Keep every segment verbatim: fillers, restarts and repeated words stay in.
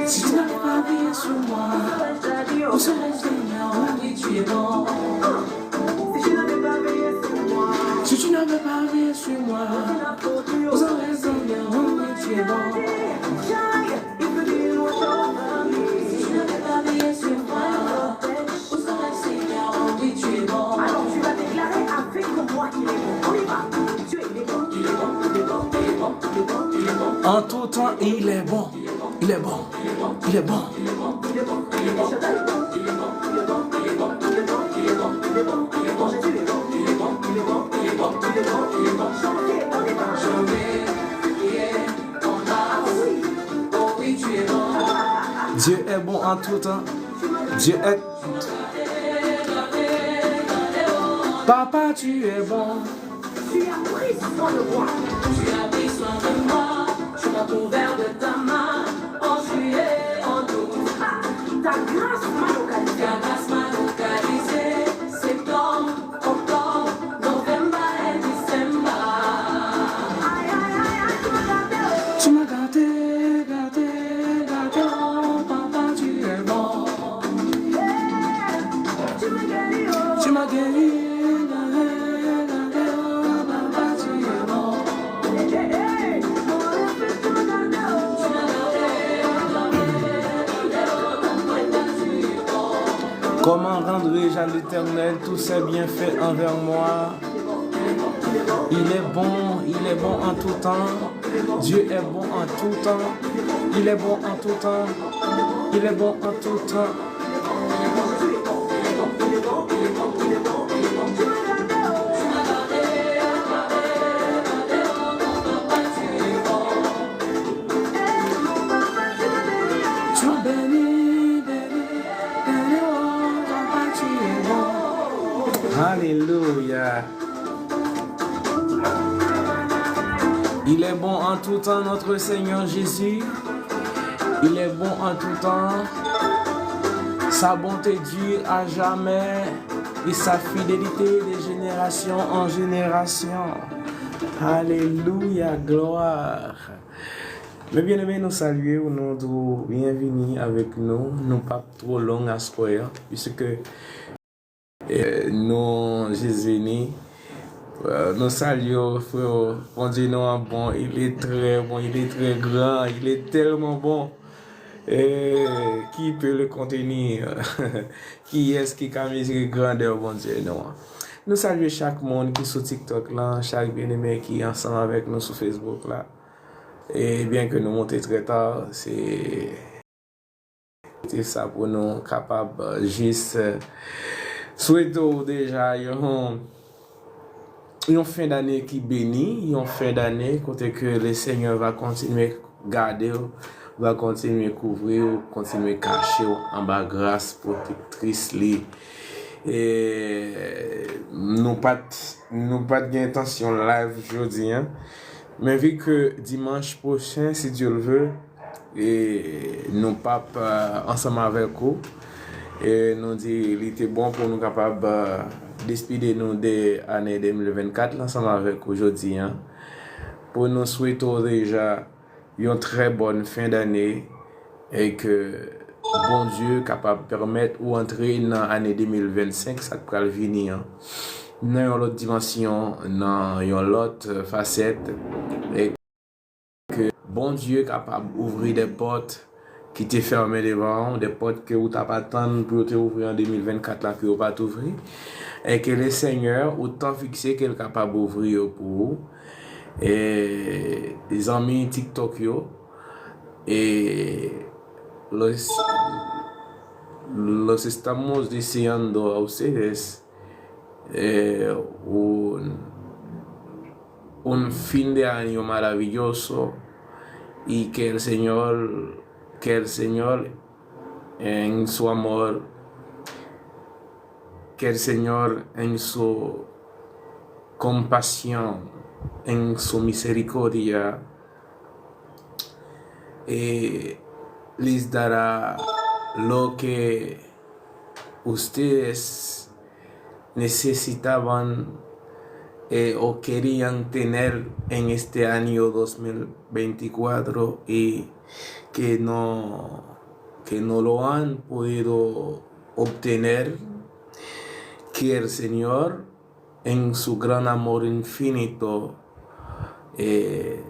Si tu n'avais pas veillé sur moi, où serais-je Seigneur? Oui, tu es bon. Si tu n'avais pas veillé sur moi, si tu n'avais pas veillé sur moi, où serais-je Seigneur? Oui, tu es bon. Si tu n'avais pas veillé sur moi, où serais-je Seigneur? Oui, tu es bon. Alors, tu vas déclarer avec moi qu'il est bon. On y va. Dieu, il est bon. Il est bon, il est bon, il est bon, il est bon, il est bon, il est bon. En tout temps, il est bon. Il est bon. Il est bon. Il est bon. Il est bon. Il est bon. Dieu est bon en tout temps. Dieu est. Papa, tu es bon. Tu as pris soin de moi. Tu as pris soin de moi. Tu m'as couvert de ta main en juillet, en août. Ah, ta grâce m'a localisé. Ta grâce m'a localisé. Septembre, octobre, november and December. Aïe, aïe, aïe, aïe, tu m'as gâté, oh. Tu m'as gâté, gâté, gâté, oh, papa, tu es bon. Tu m'as guéri, oh. Comment rendrai-je à l'Éternel tous ses bienfaits envers moi? Il est bon, il est bon en tout temps. Dieu est bon en tout temps. Il est bon en tout temps. Il est bon en tout temps. Tu m'as béni, béni, béni, oh, papa, tu es bon. Alléluia. Il est bon en tout temps, notre Seigneur Jésus. Il est bon en tout temps. Sa bonte dure à jamais et sa fidélité de génération en génération. Alelouya, glwa. Men byeneme, nou salye w, nou di w byenvini avèk nou. Nou p ap twò long aswè a, piske E, nou jis vini. E, nou salye w, frè. Bondye nou an bon, il est très bon, il est très grand, il est tellement bon. E, qui peut le contenir? Kiyès ki ka mezire grandè Bondye nou an? Nou salye chak moun ki sou TikTok la, chak byeneme ki ansanm avèk nou sou Facebook la. E byen ke nou monte trè ta, se Se sa pou nou kapab, euh, jis, euh, swete w deja yon, yon fen dane ki beni, yon fen dane kote ke le Senyè va kontinye gade w, va kontinye kouvri w, kontinye kache w anba gras pwotektris li. E nou pa t, nou pa t gen entansyon live jodi a, men vi ke dimanch pwochen, si Dye l ve, e nou p ap, eh, ansanm avèk ou. E nou di li te bon pou nou kapab, eh, despide nou de ane de mil vennkat la ansanm avèk ou jodi a. Pou nou swete w deja yon trè bòn fen dane e ke Bondye kapab pèmèt ou antre nan ane de mil vennsenk, sa k pral vini an, nan yon lòt dimansyon, nan yon lòt, eh, fasèt. E ke Bondye kapab ouvri de pòt ki te fèmen devan w, de pòt ke ou t ap atann pou yo te ouvri an de mil vennkat la, ke yo pa t ouvri, e ke le Senyè, o tan fikse, ke l kapab ouvri yo pou ou. E zanmi TikTok yo, e los, los estamos deseando a ustedes, eh, un, un fin de año maravilloso y que el Señor, que el Señor en su amor, que el Señor en su compasión, en su misericordia, eh, les dará lo que ustedes necesitaban, eh, o querían tener en este año dos mil veinticuatro y que no que no lo han podido obtener, que el Señor, en su gran amor infinito, eh,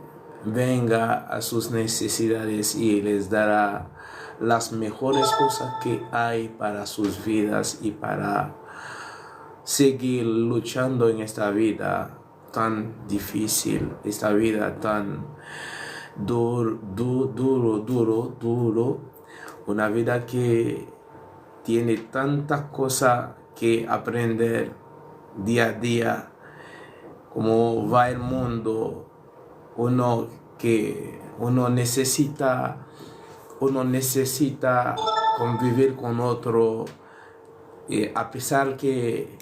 venga a sus necesidades y les dará las mejores cosas que hay para sus vidas y para seguir luchando en esta vida tan difícil, esta vida tan dur- du- duro, duro, duro, una vida que tiene tantas cosas que aprender día a día, cómo va el mundo, uno que uno necesita, uno necesita convivir con otro, eh, a pesar que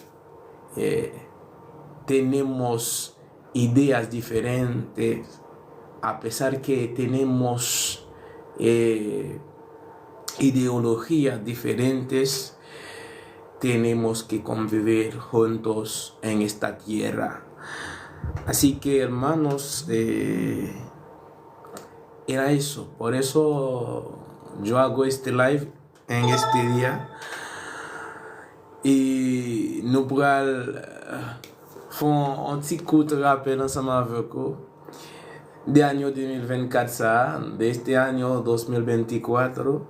eh, tenemos ideas diferentes, a pesar que tenemos eh, ideologías diferentes, tenemos que convivir juntos en esta tierra. Así que, hermanos, eh, era eso. Por eso yo hago este live en este día. E nou pral eh, fè yon ti kout rapèl ansanm avèk ou de año de mil vennkat sa a, de este año dos mil veinticuatro,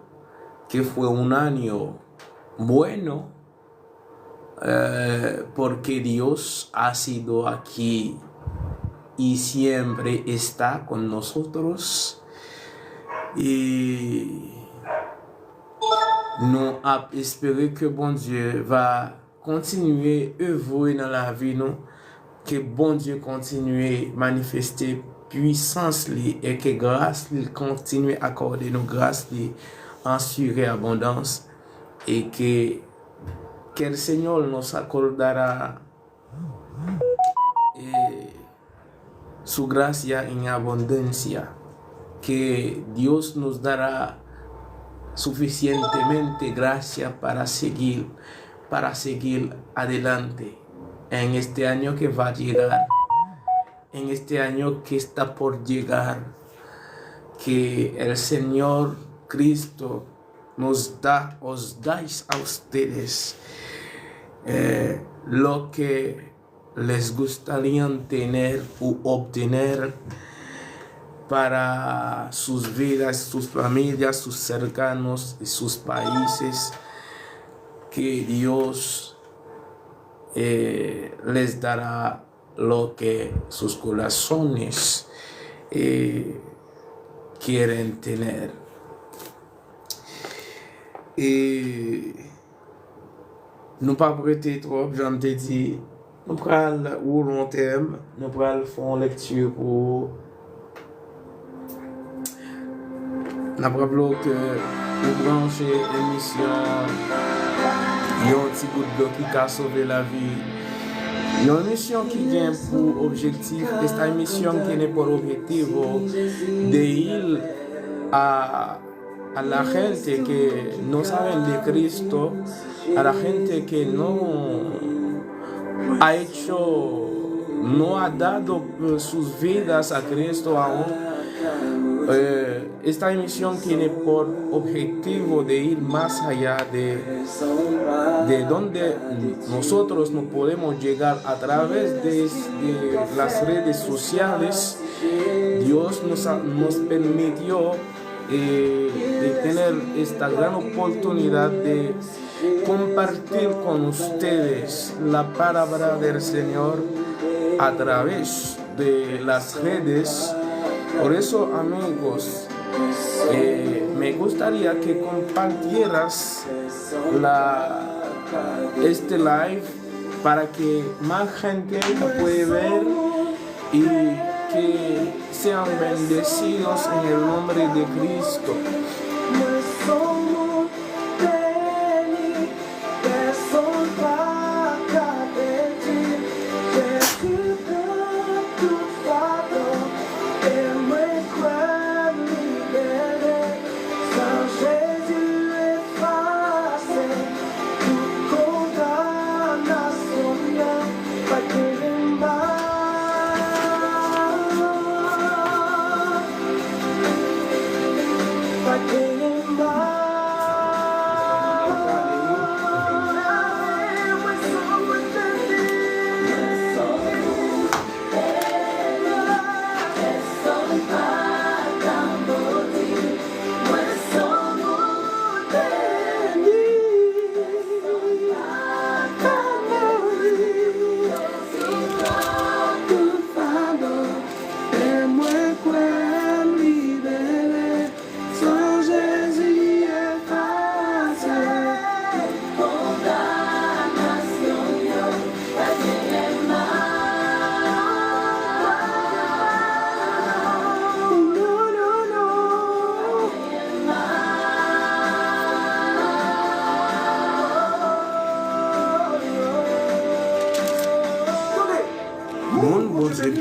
que fue un año bueno, eh, porque Dios ha sido aquí y siempre está con nosotros. E nou ap espere ke Bondye va kontinye evwe nan lavi nou, ke Bondye kontinye manifeste pwisans li e ke gras li kontinye akòde nou gras li en surabondance e que, que el Señor nos acordará eh, su gracia en abundancia, que Dios nos dará suficientemente gracia para seguir, para seguir adelante en este año que va a llegar, en este año que está por llegar, que el Señor Cristo nos da, os dais a ustedes eh, lo que les gustaría tener u obtener para sus vidas, sus familias, sus cercanos y sus países, que Dios eh, les dará lo que sus corazones eh, quieren tener. E nou p ap rete twòp, jan m te di, nou pral woule yon tèm, nou pral fè yon lekti pou ou. N ap raple w ke ou branche emisyon Yon ti bout dlo ki ka sove lavi. Yon emisyon ki gen pou objektif, esta emisión tiene por objetivo de ir a a la gente que no saben de Cristo, a la gente que no ha hecho, no ha dado eh, sus vidas a Cristo aún. Eh, esta emisión tiene por objetivo de ir más allá de, de donde nosotros no podemos llegar a través de, de las redes sociales. Dios nos, ha- nos permitió eh, de tener esta gran oportunidad de compartir con ustedes la palabra del Señor a través de las redes. Por eso, amigos, eh, me gustaría que compartieras la, este live para que más gente lo puede ver y que sean bendecidos en el nombre de Cristo.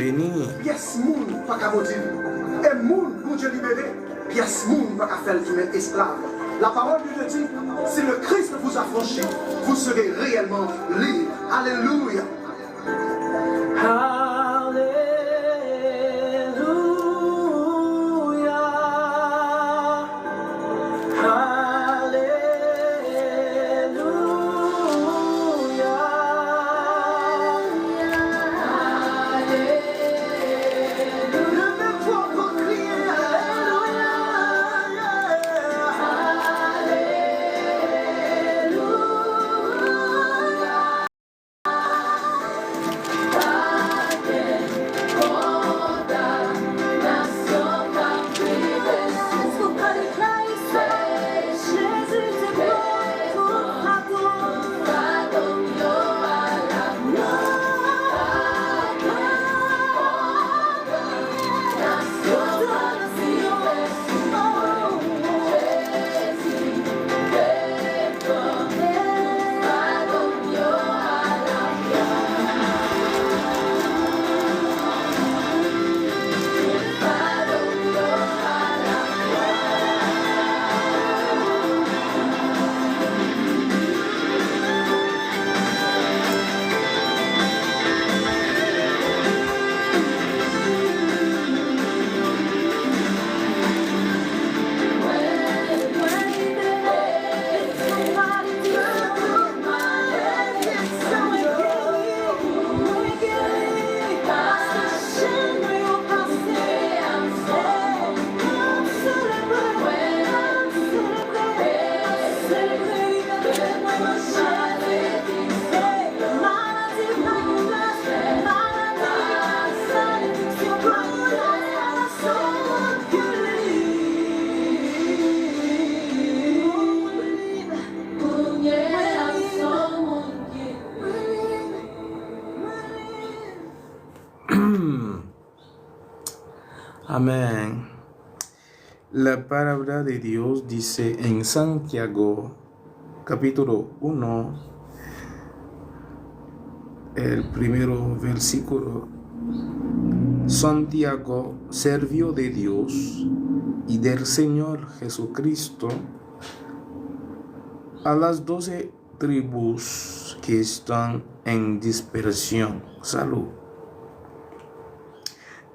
Vini. Pyès moun pa ka modi li. E moun Bondye libere, pyès moun pa ka fè l tounen esklav. La parole de Dieu dit, si le Christ vous affranchit, vous serez réellement libre. Alléluia. Alelouya. Alelouya. Leve vwa w pou w kriye, alelouya. Amén. La palabra de Dios dice en Santiago, capítulo uno, el primero versículo: Santiago, siervo de Dios y del Señor Jesucristo, a las doce tribus que están en dispersión. Salud.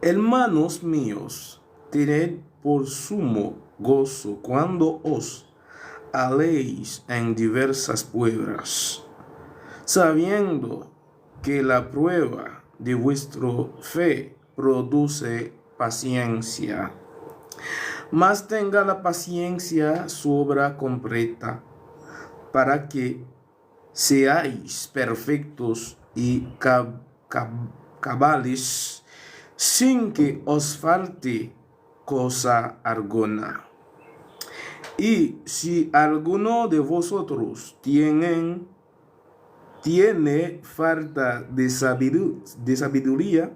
Hermanos míos, tened por sumo gozo cuando os halléis en diversas pruebas, sabiendo que la prueba de vuestra fe produce paciencia. Mas tenga la paciencia su obra completa, para que seáis perfectos y cab- cab- cabales, sin que os falte cosa alguna. Y si alguno de vosotros tienen, tiene falta de sabidu- de sabiduría,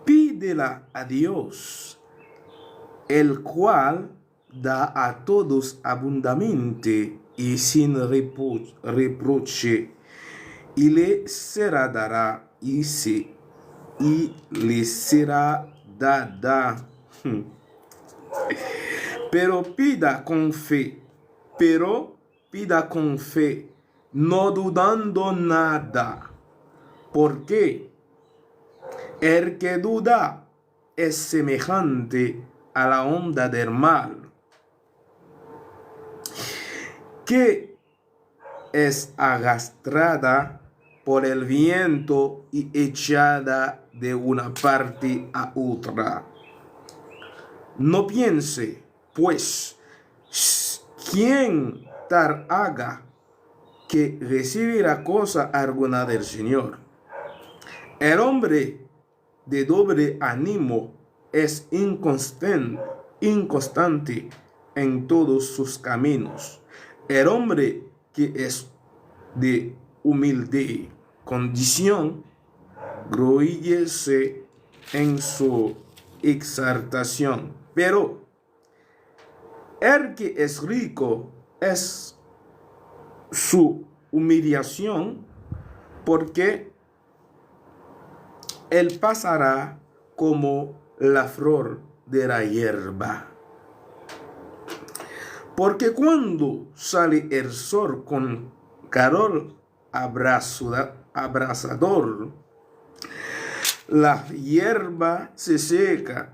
pídela a Dios, el cual da a todos abundamente y sin repro- reproche, y le será dada y se y le será dada. Hmm. Pero pida con fe, pero pida con fe, no dudando nada, porque el que duda es semejante a la onda del mar, que es arrastrada por el viento y echada de una parte a otra. No piense, pues, quien tal haga que recibirá cosa alguna del Señor. El hombre de doble ánimo es inconstan- inconstante en todos sus caminos. El hombre que es de humilde condición gloríese en su exaltación, pero el que es rico es su humillación, porque él pasará como la flor de la hierba. Porque cuando sale el sol con calor abrasador, la hierba se seca.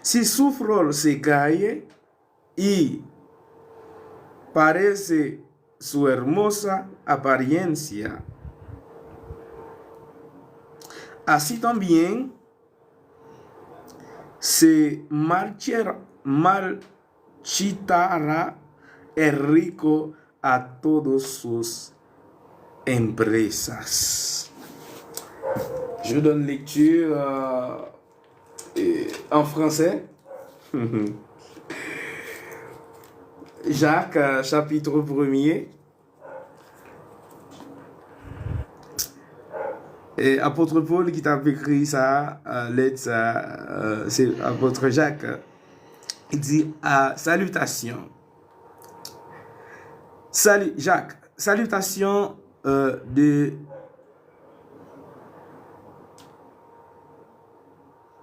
Si su flor se cae, y parece su hermosa apariencia. Así también se marchar- marchitará el rico a todos sus empresas. Je donne lecture euh, euh, en français. Jacques, euh, chapitre premier. E apot Pòl ki t ap ekri sa, euh, lèt sa, euh, se apot Jak. Li di, ah, salutation. Salut, Jacques. Salutations euh, de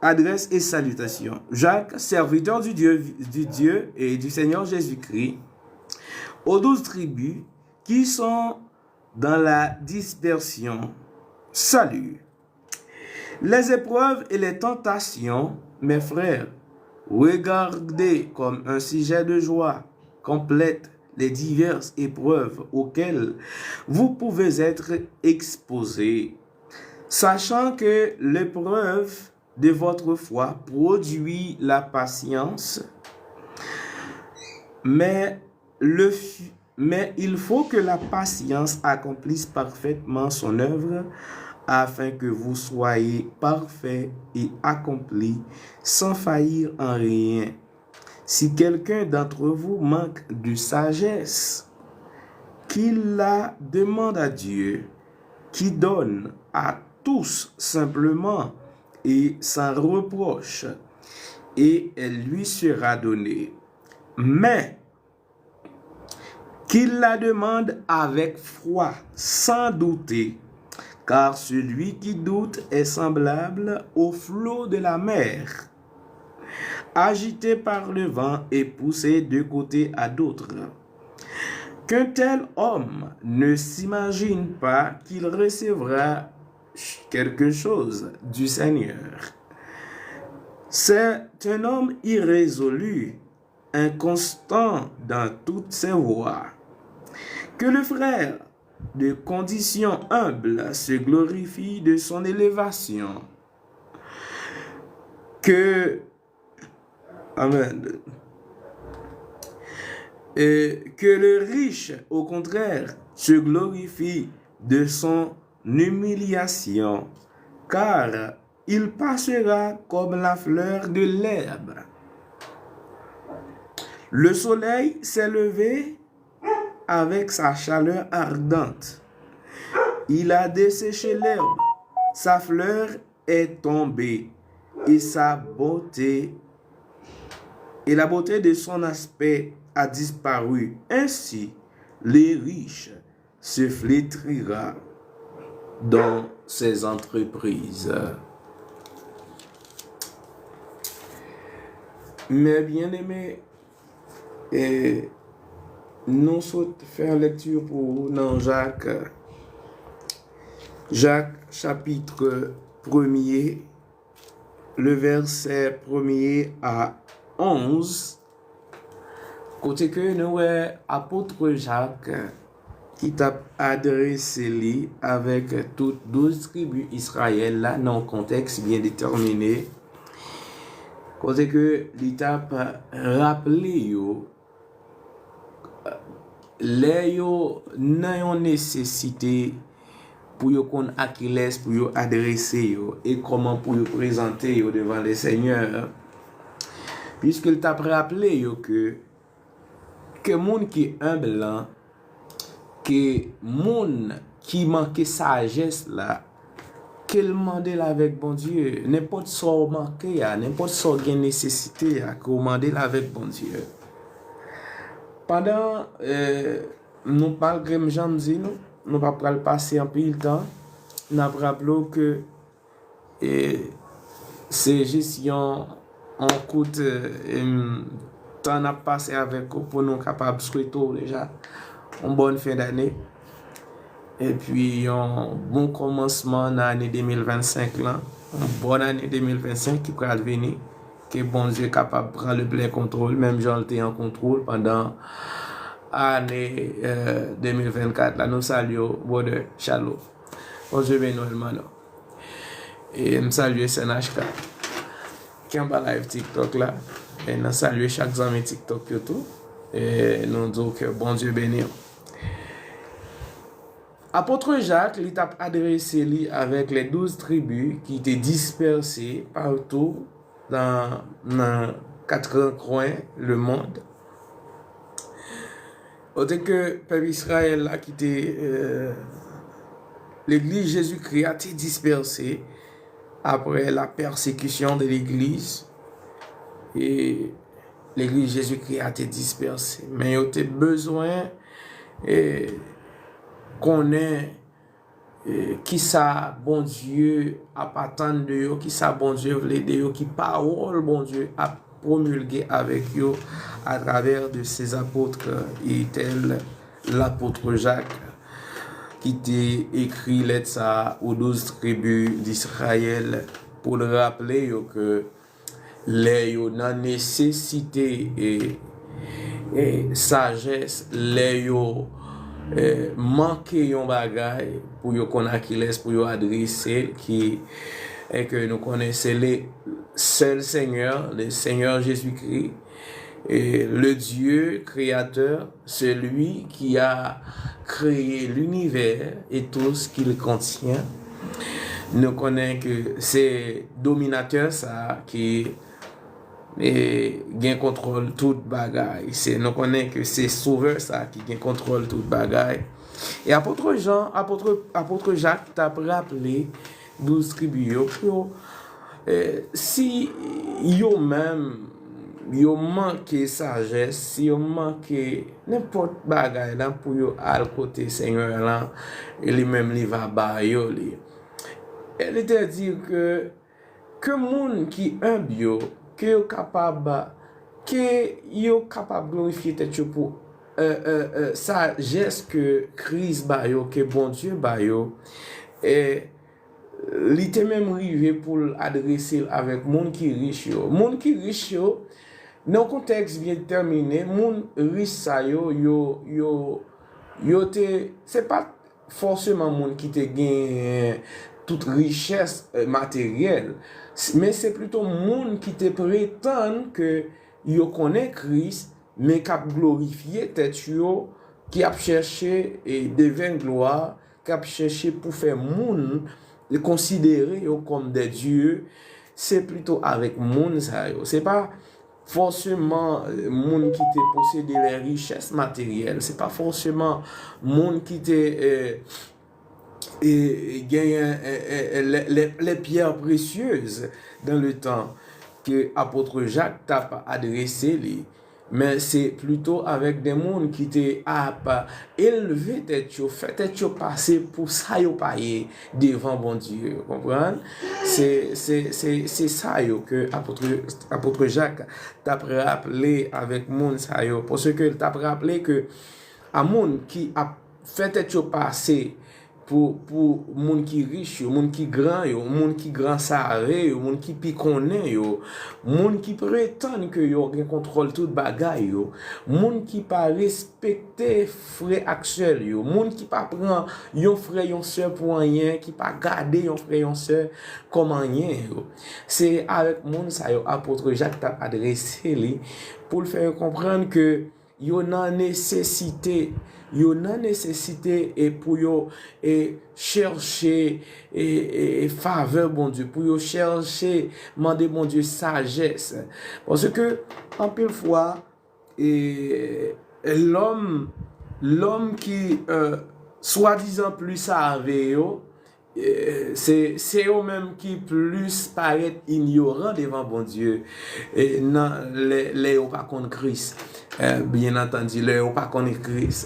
adresse et salutations. Jacques, serviteur du Dieu, du Dieu et du Seigneur Jésus-Christ, aux douze tribus qui sont dans la dispersion. Salut. Les épreuves et les tentations, mes frères, regardez comme un sujet de joie complète les diverses épreuves auxquelles vous pouvez être exposés, sachant que l'épreuve de votre foi produit la patience, mais le, mais il faut que la patience accomplisse parfaitement son œuvre, afin que vous soyez parfaits et accomplis, sans faillir en rien. Si quelqu'un d'entre vous manque de sagesse, qu'il la demande à Dieu, qui donne à tous simplement et sans reproche, et elle lui sera donnée. Mais qu'il la demande avec foi, sans douter, car celui qui doute est semblable au flot de la mer, agité par le vent et poussé de côté à d'autre. Qu'un tel homme ne s'imagine pas qu'il recevra quelque chose du Seigneur. C'est un homme irrésolu, inconstant dans toutes ses voies. Que le frère de condition humble se glorifie de son élévation. Que, amen. Et que le riche, au contraire, se glorifie de son humiliation, car il passera comme la fleur de l'herbe. Le soleil s'est levé avec sa chaleur ardente. Il a desséché l'herbe, sa fleur est tombée, et sa beauté, et la beauté de son aspect a disparu. Ainsi, les riches se flétrira dans ses entreprises. Mes bien-aimés, e nou sot fè yon lèkti pou ou nan Jak, Jak chapit premye, le vèsè premye a onz, kote ke nou wè apot Jak ki t ap adrese li avèk tout douz tribi Izrayèl la nan yon kontèks byen detèmine, kote ke li t ap raple yo lè yo nan yon nesesite pou yo konn a kilès pou yo adrese yo e kòman pou yo prezante yo devan Lesenyè, piske l t ap raple yo ke, ke moun ki enb lan, ke moun ki manke sajès la, ke l mande l avèk Bondye. Nenpòt sa w manke a, nenpòt sa w gen nesesite a, ke w mande l avèk Bondye. Pandan, eh, nou, malgre m jan m di nou, nou pa pral pase anpil tan, n ap raple w ke, E se jis yon, yon kout, e, em, tan n ap pase avèk ou pou nou kapab swete w deja yon bòn fen dane. Epi yon bon kòmansman nan ane de mil vennsenk lan. Yon bòn ane de mil vennsenk ki pral vini. Ke Bondye kapab pran le plen kontwòl, menm jan l te an kontwòl pandan ane, e, de mil vennkat la. Nou salye w, brother Chalo. Bondye beni w, hermano. E m salye Sè Nachka ki anba live TikTok la. E nou salye chak zanmi TikTok yo tou. E nou di w ke Bondye beni w. Apot Jak, li t ap adrese li avèk les douze tribus ki te dispèse patou nan, nan kat kwen lemonn. Kote ke pèp Izrayèl la ki te, e, legliz Jezikri a te dispèse apre la pèsekisyon de legliz. E legliz Jezikri a te dispèse. Men yo te bezwen, e, konnen, e, kisa Bondye ap atann de yo, kisa Bondye vle de yo, ki pawòl Bondye ap pwomilge avèk yo atravè de ses apôtres, e tèl lapot Jak ki te ekri lèt sa a aux douze tribus d'Israël pou l raple yo ke lè yo nan nesesite, e, e, sajès, lè yo, e, manke yon bagay pou yo konn a kilès pou yo adrese l, ki, e ke nou konnen se le sèl Senyè, le Senyè Jezikri, e le Dye kreyatè, celui qui a créé l'univers et tout ce qu'il contient. Nou konnen ke se dominatè sa ki, e, gen kontwòl tout bagay. Se, nou konnen ke se sovè sa ki gen kontwòl tout bagay. E apot Jan, apot, apot Jak t ap raple douz tribi yo pou yo, e, si yo menm yo manke sajès, si yo manke nenpòt bagay la pou yo al kote Senyè lan, e li menm li va ba yo li. E li te di ke, ke moun ki enb yo, ke yo kapab, ke yo kapab glorifye tèt yo pou, e, e, e, sajès ke Kris ba yo, ke Bondye ba yo. E li te menm rive pou l adrese l avèk moun ki rich yo. Moun ki rich yo, nan kontèks byen detèmine, moun rich sa yo, yo, yo, yo te, se pa fòseman moun ki te gen tout richès, e, materyèl, s-, men se plito moun ki te pretann ke yo konnen Kris, men k ap glorifye tèt yo, ki ap chèche, e, de vèn glwa, k ap chèche pou fè moun konsidere yo kòm de dye, se plito avèk moun sa yo. Se pa fòseman, e, moun ki te posede les richesses matérielles, se pa fòseman moun ki te, e, e, genyen, e, e, e, les, les, les pierres précieuses dans le temps ke apot Jak t ap adrese li, men se plito avèk de moun ki te ap elve tèt yo, fè tèt yo pase pou sa yo pa ye devan Bondye, ou konprann? Se, se, se, se sa yo ke apot, apot Jak t ap raple avèk moun sa yo, paske l t ap raple ke a moun ki ap fè tèt yo pase pou, pou moun ki rich yo, moun ki gran yo, moun ki gran save yo, moun ki pi konnen yo, moun ki pretann ke yo gen kontwòl tout bagay yo, moun ki pa respekte frè ak sè yo, moun ki pa pran yon frè, yon sè pou anyen, ki pa gade yon frè, yon sè kòm anyen yo. Se avèk moun sa yo apot Jak t ap adrese li pou l fè yo konprann ke yo nan nesesite, yo nan nesesite e pou yo, e, chèche, e, e, e favè Bondye, pou yo chèche mande Bondye sajès. Paske anpil fwa, e, lòm, lòm ki, e, swadizan pli save yo, eh, se, se yo menm ki plis parèt inyoran devan Bondye, eh, nan lè, lè yo pa konn Kris. Eh, byen antandi, lè yo pa konn Kris.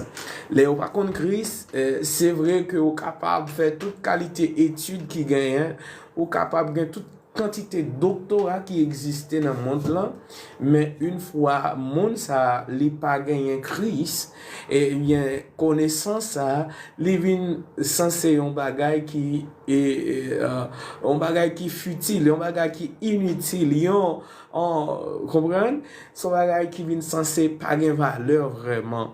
Lè yo pa konn Kris, eh, se vre ke ou kapab fè tout kalite etid ki genyen, ou kapab gen tout kantite doktora ki egziste nan mond lan, men yon fwa moun sa a, li pa genyen Kris, ebyen, konesans sa a, li vin sanse yon bagay ki, e, e, euh, yon bagay ki fitil, yon bagay ki initil, yon, yon, konprann? Se yon bagay ki vin sanse pa gen valè vrèman.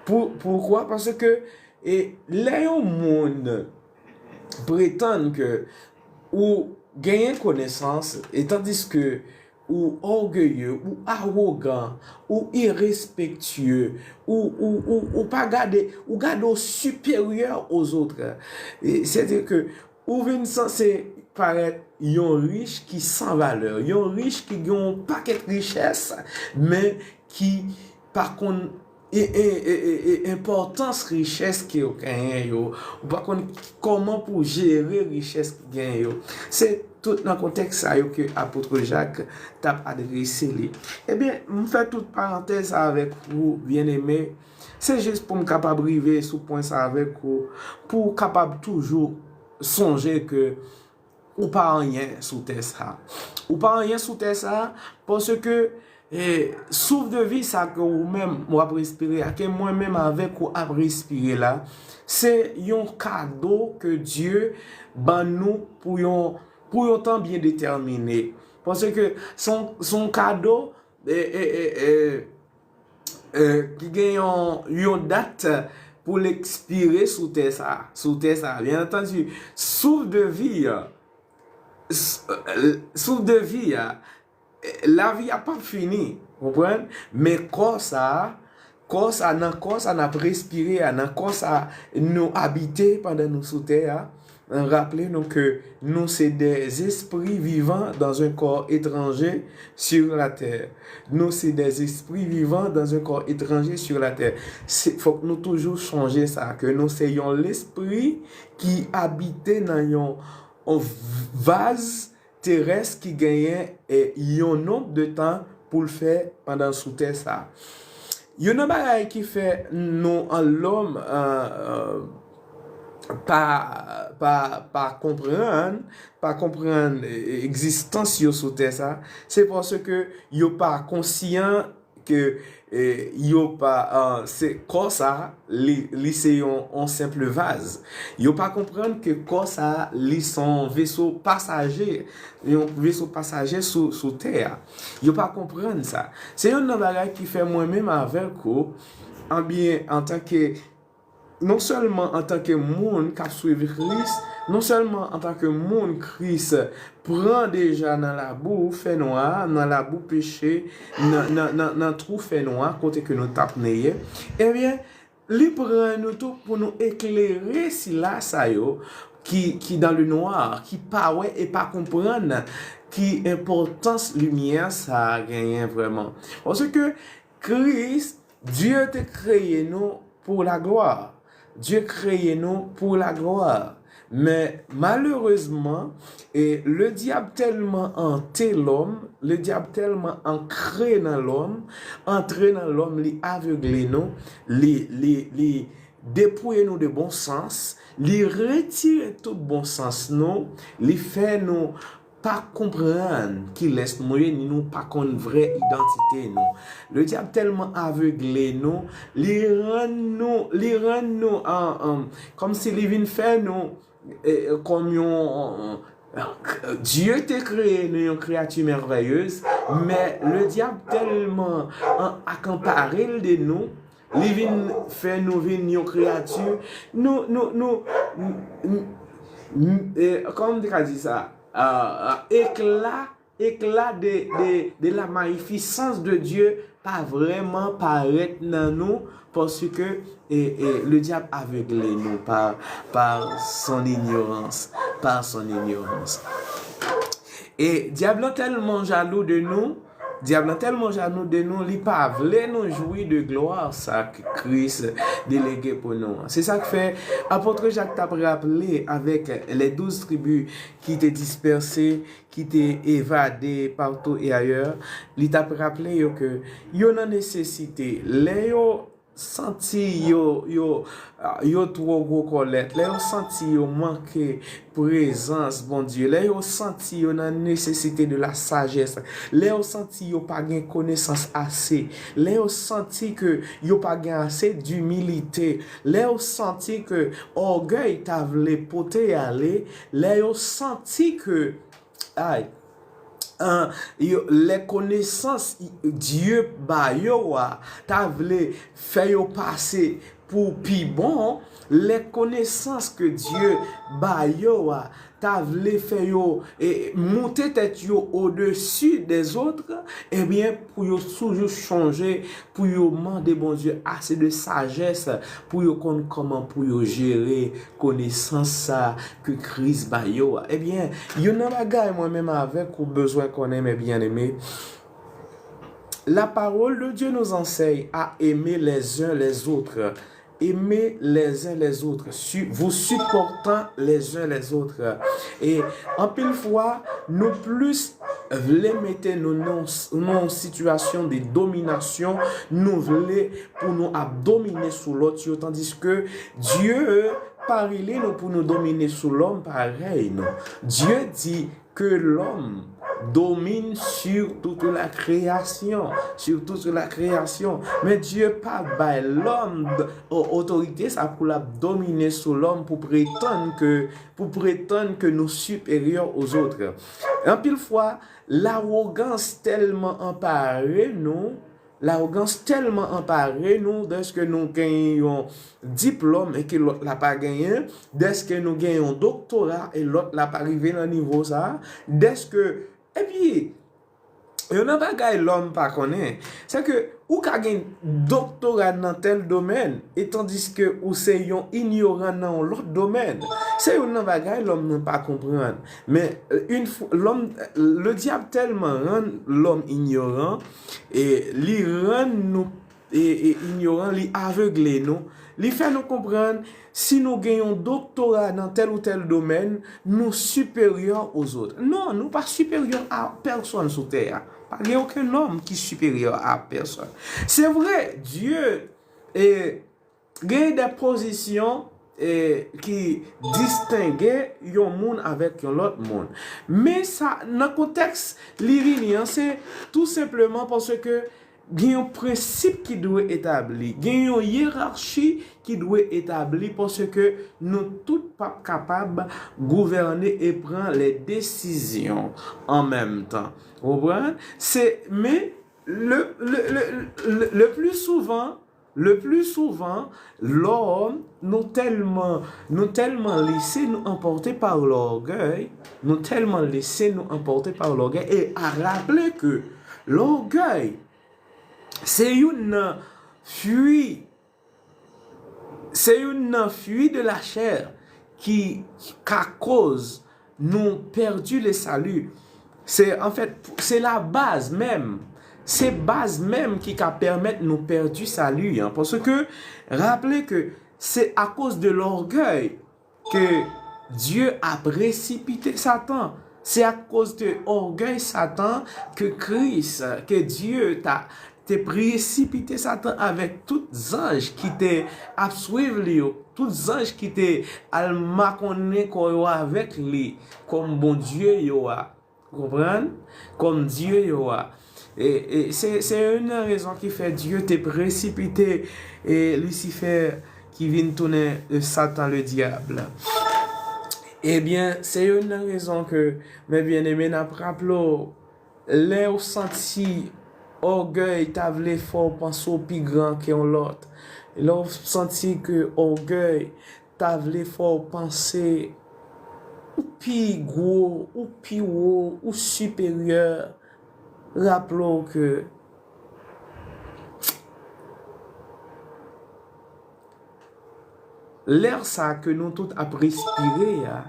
Pou, poukwa? Paske, e, lè yon moun pretann ke ou genyen konesans, e tandiske ou ògeye, ou awogan, ou irespektye, ou, ou, ou, ou pa gade, ou gade w siperyè ozot. E, sètadi ke ou vin sanse parèt yon rich ki san valè, yon rich ki gen yon pakèt richès, men ki pa konn e, e, e, e, e enpòtans richès ke w genyen yo. Ou pa konn kòman pou jere richès ki genyen yo. Se tout nan kontèks sa yo ke apot Jak t ap adrese li. Ebyen, m fè tout parantèz sa avèk ou, byeneme. Se jis pou m kapab rive sou pwen sa avèk ou, pou w kapab toujou sonje ke ou pa anyen sou tè sa. Ou pa anyen sou tè sa, paske, e, souf de vi sa ke ou menm w ap respire a, ke mwen menm avèk ou ap respire la, se yon kado ke Dye ban nou pou yon, pou yon tan byen detèmine. Paske se yon, se yon kado, e, e, e, e, e, ki gen yon, yon dat pou l ekspire sou tè sa, sou tè sa. Byen antandi, souf de vi a, s-, souf de vi a, lavi a p ap fini, konprann? Men kò sa, kò sa, nan kò sa n ap respire a, nan kò sa nou abite pandan nou sou tè a, raple nou ke nous sommes des esprits vivants dans un corps étranger sur la terre. Nous sommes des esprits vivants dans un corps étranger sur la terre. Se, fòk nou toujou sonje sa, ke nou se yon lespri ki abite nan yon, yon vaz terès ki genyen, e, yon nonb de tan pou l fè pandan l sou tè sa. Youn nan bagay ki fè nou an lòm, e, e, pa, pa, pa konprann, pa konprann, e, egzistans yo sou tè sa, se paske yo pa konsyan ke, e, yo pa, e, se kò sa, li, li se yon, yon senp vaz. Yo pa konprann ke kò sa, li se yon veso pasaje, yon veso pasaje sou, sou tè a. Yo pa konprann sa. Se youn nan bagay ki fè mwen menm avèk ou, anbyen, antanke, non sèlman antanke moun k ap swiv Kris, non sèlman antanke moun Kris pran deja nan labou fènwa, nan labou peche, nan, nan, nan, nan twou fènwa, kote ke nou t ap neye, ebyen, li pran nou tou pou nou eklere sila sa yo ki, ki dans le noir, ki pa wè e pa konprann ki enpòtans limyè sa a genyen vrèman. Paske Kris, Dye te kreye nou pou laglwa. Dye kreye nou pou laglwa. Men malerezman, e, le dyab tèlman ante lòm, le dyab tèlman ankre nan lòm, antre nan lòm, li avegle nou, li, li, li depouye nou de bon sans, li retire tout bon sans nou, li fè nou pa konprann kilès nou ye, ni nou pa konn vrè idantite nou. Le dyab tèlman avegle nou, li rann nou, li rann nou an, an, kòmsi li vin fè nou, e, e, kòm yon, an, an, Dye te kreye nou yon kreyati mèvèyez, men le dyab tèlman an, akanpare l de nou, li vin fè nou vin yon kreyati, nou, nou, nou, n-, n-, n-, e, kòman m te ka di sa? A, a, ekla, ekla de, de, de la mayifisans de Dye pa vrèman parèt nan nou, paske, e, e, le dyab avegle nou pa, pa son ignorans, pa son ignorans. E dyab lan tèlman jalou de nou, Dyab lan tèlman jalou de nou, li pa vle nou jwi de glwa sa ke Kris delege pou nou an. Se sa k fè apot Jak t ap raple avèk les douze tribus ki te dispèse, ki te evade partout et ailleurs, li t ap raple yo ke yo nan nesesite. Lè yo santi yo, yo, yo twò gwo kòlèt, lè yo santi yo manke prezans Bondye, lè yo santi yo nan nesesite de la sajès, lè yo santi yo pa gen konesans ase, lè yo santi ke yo pa gen ase dimilite, lè yo santi ke ògèy ta vle pote y ale, lè yo santi ke, ay, an, yo, lè konesans Dye ba yo a ta vle fè yo pase pou pi bon, lè konesans ke Dye ba yo a ta vle fè yo, e, moute tèt yo odesi dèzòt, ebyen, pou yo toujou chonje, pou yo mande Bondye ase de sajès pou yo konn kòman pou yo jere konesans sa ke Kris ba yo a. Ebyen, youn nan bagay mwen menm avèk ou bezwen konnen, mes bien-aimés, la parole de Dieu nous enseigne à aimer les uns les autres. Aimer les uns les autres, su- vous supportant les uns les autres. E anpil fwa, nou plis vle mete nou nan nan yon sitiyasyon de dominasyon, nou vle pou nou ap domine sou lòt yo, tandiske Dye pa rele nou pou nou domine sou lòm parèy nou. Dye di que l'homme domine sur toute la création, sur toute la création. Men Dye pa bay lòm otorite sa pou l ap domine sou lòm, pou pretann ke, pou pretann ke nou siperyè ozòt. Anpil fwa, lawogans tèlman anpare nou, lawogans tèlman anpare nou, dèske nou genyen yon diplòm e ke lòt la pa genyen, dèske nou gen yon doktora e lòt la pa rive nan nivo sa, dèske, epi, youn nan bagay lòm pa konnen, se ke ou ka gen doktora nan tèl domèn, e tandiske ou se yon inyoran nan yon lòt domèn. Se youn nan bagay lòm nan pa konprann. Men, euh, une fois, lòm, le diable tèlman rann lòm inyoran, e li rann nou, e, e inyoran, li avegle nou, li fè nou konprann, si nou gen yon doktora nan tèl ou tèl domèn, nou siperyè ozòt. Non, nou pa siperyè a pèsonn sou tè a. Pa gen okenn nonm ki siperyè a pèsonn. Se vre, Dye, e, gen de pozisyon, e, ki distenge yon moun avèk yon lòt moun. Men sa, nan kontèks li vini an, se tou senpleman paske gen yon prensip ki dwe etabli, gen yon yerachi ki dwe etabli, paske nou tout p ap kapab gouvène e pran les décisions en même temps. Ou konprann? Se, men, le, le, le, le, le plus souvent, le plus souvent, lòm, nou tèlman, nou tèlman lese nou anpòte pa lògèy, nou tèlman lese nou anpòte pa lògèy, e a raple ke lògèy, se youn nan fwi, se youn nan fwi de la chè ki ka koz nou pèdi le sali. Se, anfèt, se la baz menm. Se baz menm ki ka pèmèt nou pèdi sali an. Paske, raple ke se akoz de lògèy ke Dye a presipite Satan. Se akoz de ògèy Satan ke Kris, ke Dye ta, te presipite Satan avèk tout zanj ki te ap swiv li yo, tout zanj ki te al makonnen kò yo avèk li kòm Bondye yo a. Konprann? Kòm dye yo a. E, e se, se youn nan rezon ki fè Dye te presipite, e, Lisifè ki vin tounen, e, Satan le dyab. Ebyen, se youn nan rezon ke, mes bien-aimés, n ap raple w, lè w santi ògèy ta vle fè w panse w pi gran ke yon lòt, lè w santi ke ògèy ta vle fè w panse ou pi gwo, ou pi wo, ou siperyè, raple w ke lè sa ke nou tout ap respire a,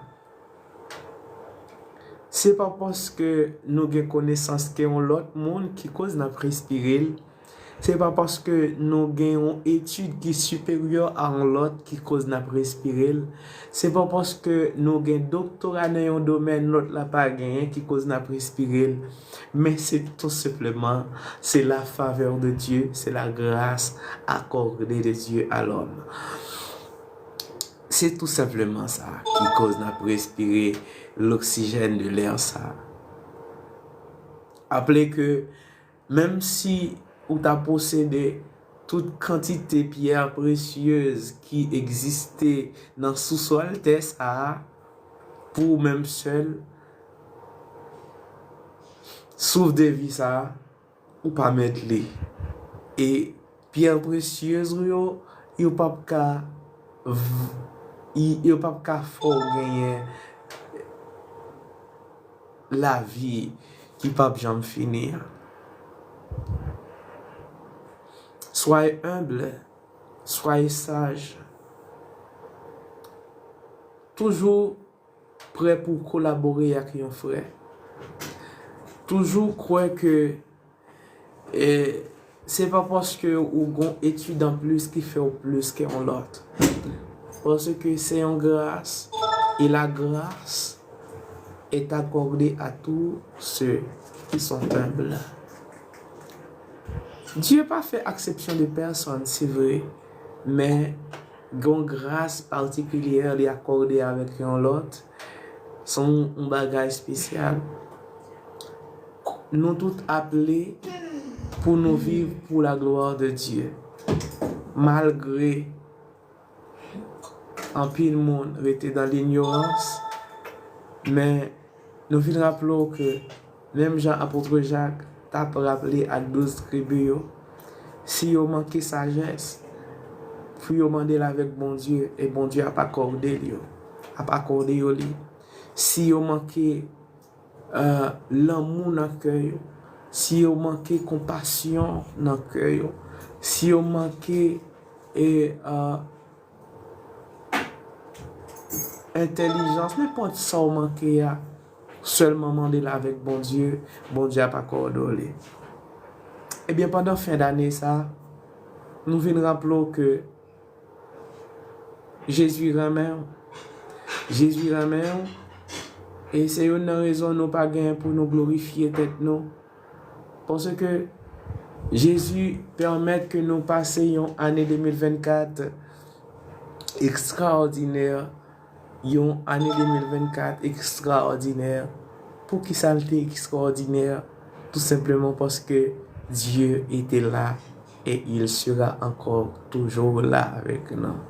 Se pa paske nou gen konesans ke yon lòt moun ki koz n ap respire l. Se pa paske nou gen yon etid ki siperyè a yon lòt ki koz n ap respire l. Se pa paske nou gen doktora nan yon domèn lòt la pa genyen ki koz n ap respire l. Men se tou senpleman, se la faveur de Dieu, c'est la grâce accordée de Dieu à l'homme. Se tou senpleman sa ki koz n ap respire l'oxygène de l'air sa. Aple ke menm si ou ta posede tout kantite pyè presyez ki egziste nan sousòl tè sa a, pou ou menm sèl, souf de vi sa a, ou pa mèt li. E pyè presyez ou yo, yo p ap ka, v- y- yo p ap ka fè w genyen lavi ki p ap janm fini an. Soyez humble, soyez sage. Toujou prè pou kolabore ak yon frè. Toujou kwè ke, e, se pa paske ou gon etid anplis ki fè w plis ke yon lòt. Paske se yon gras, e la grâce est accordée à tous ceux qui sont humbles. Dye pa fè aksepsyon de pèsonn, se vre, men gon gras patikilyè li akòde avèk yon lòt, se yon, yon bagay espesyal. Nou tout aple pou nou viv pour la gloire de Dieu. Malgre anpil moun rete dan linyorans, men nou vin raple w ke menm jan apot Jak t ap raple ak douz tribi yo, si yo manke sajès, pou yo mande l avèk Bondye, e Bondye ap akòde l yo, ap akòde yo li. Si yo manke, e, lanmou nan kè yo, si yo manke konpasyon nan kè yo, si yo manke, e, e, entèlijans, nenpòt sa w manke a, sèlman mande l avèk Bondye, Bondye ap akòde w li. Ebyen, pandan fen dane sa, nou vin raple w ke Jezi renmen w. Jezi renmen w. E se youn nan rezon nou pa gen pou nou glorifye tèt nou. Paske Jezi pèmèt ke nou pase yon ane de mil vennkat ekstraòdinè, yon ane de mil vennkat ekstraòdinè. Poukisa l te ekstraòdinè? Tou senpleman paske Dieu était là et il sera encore toujours là avec nous.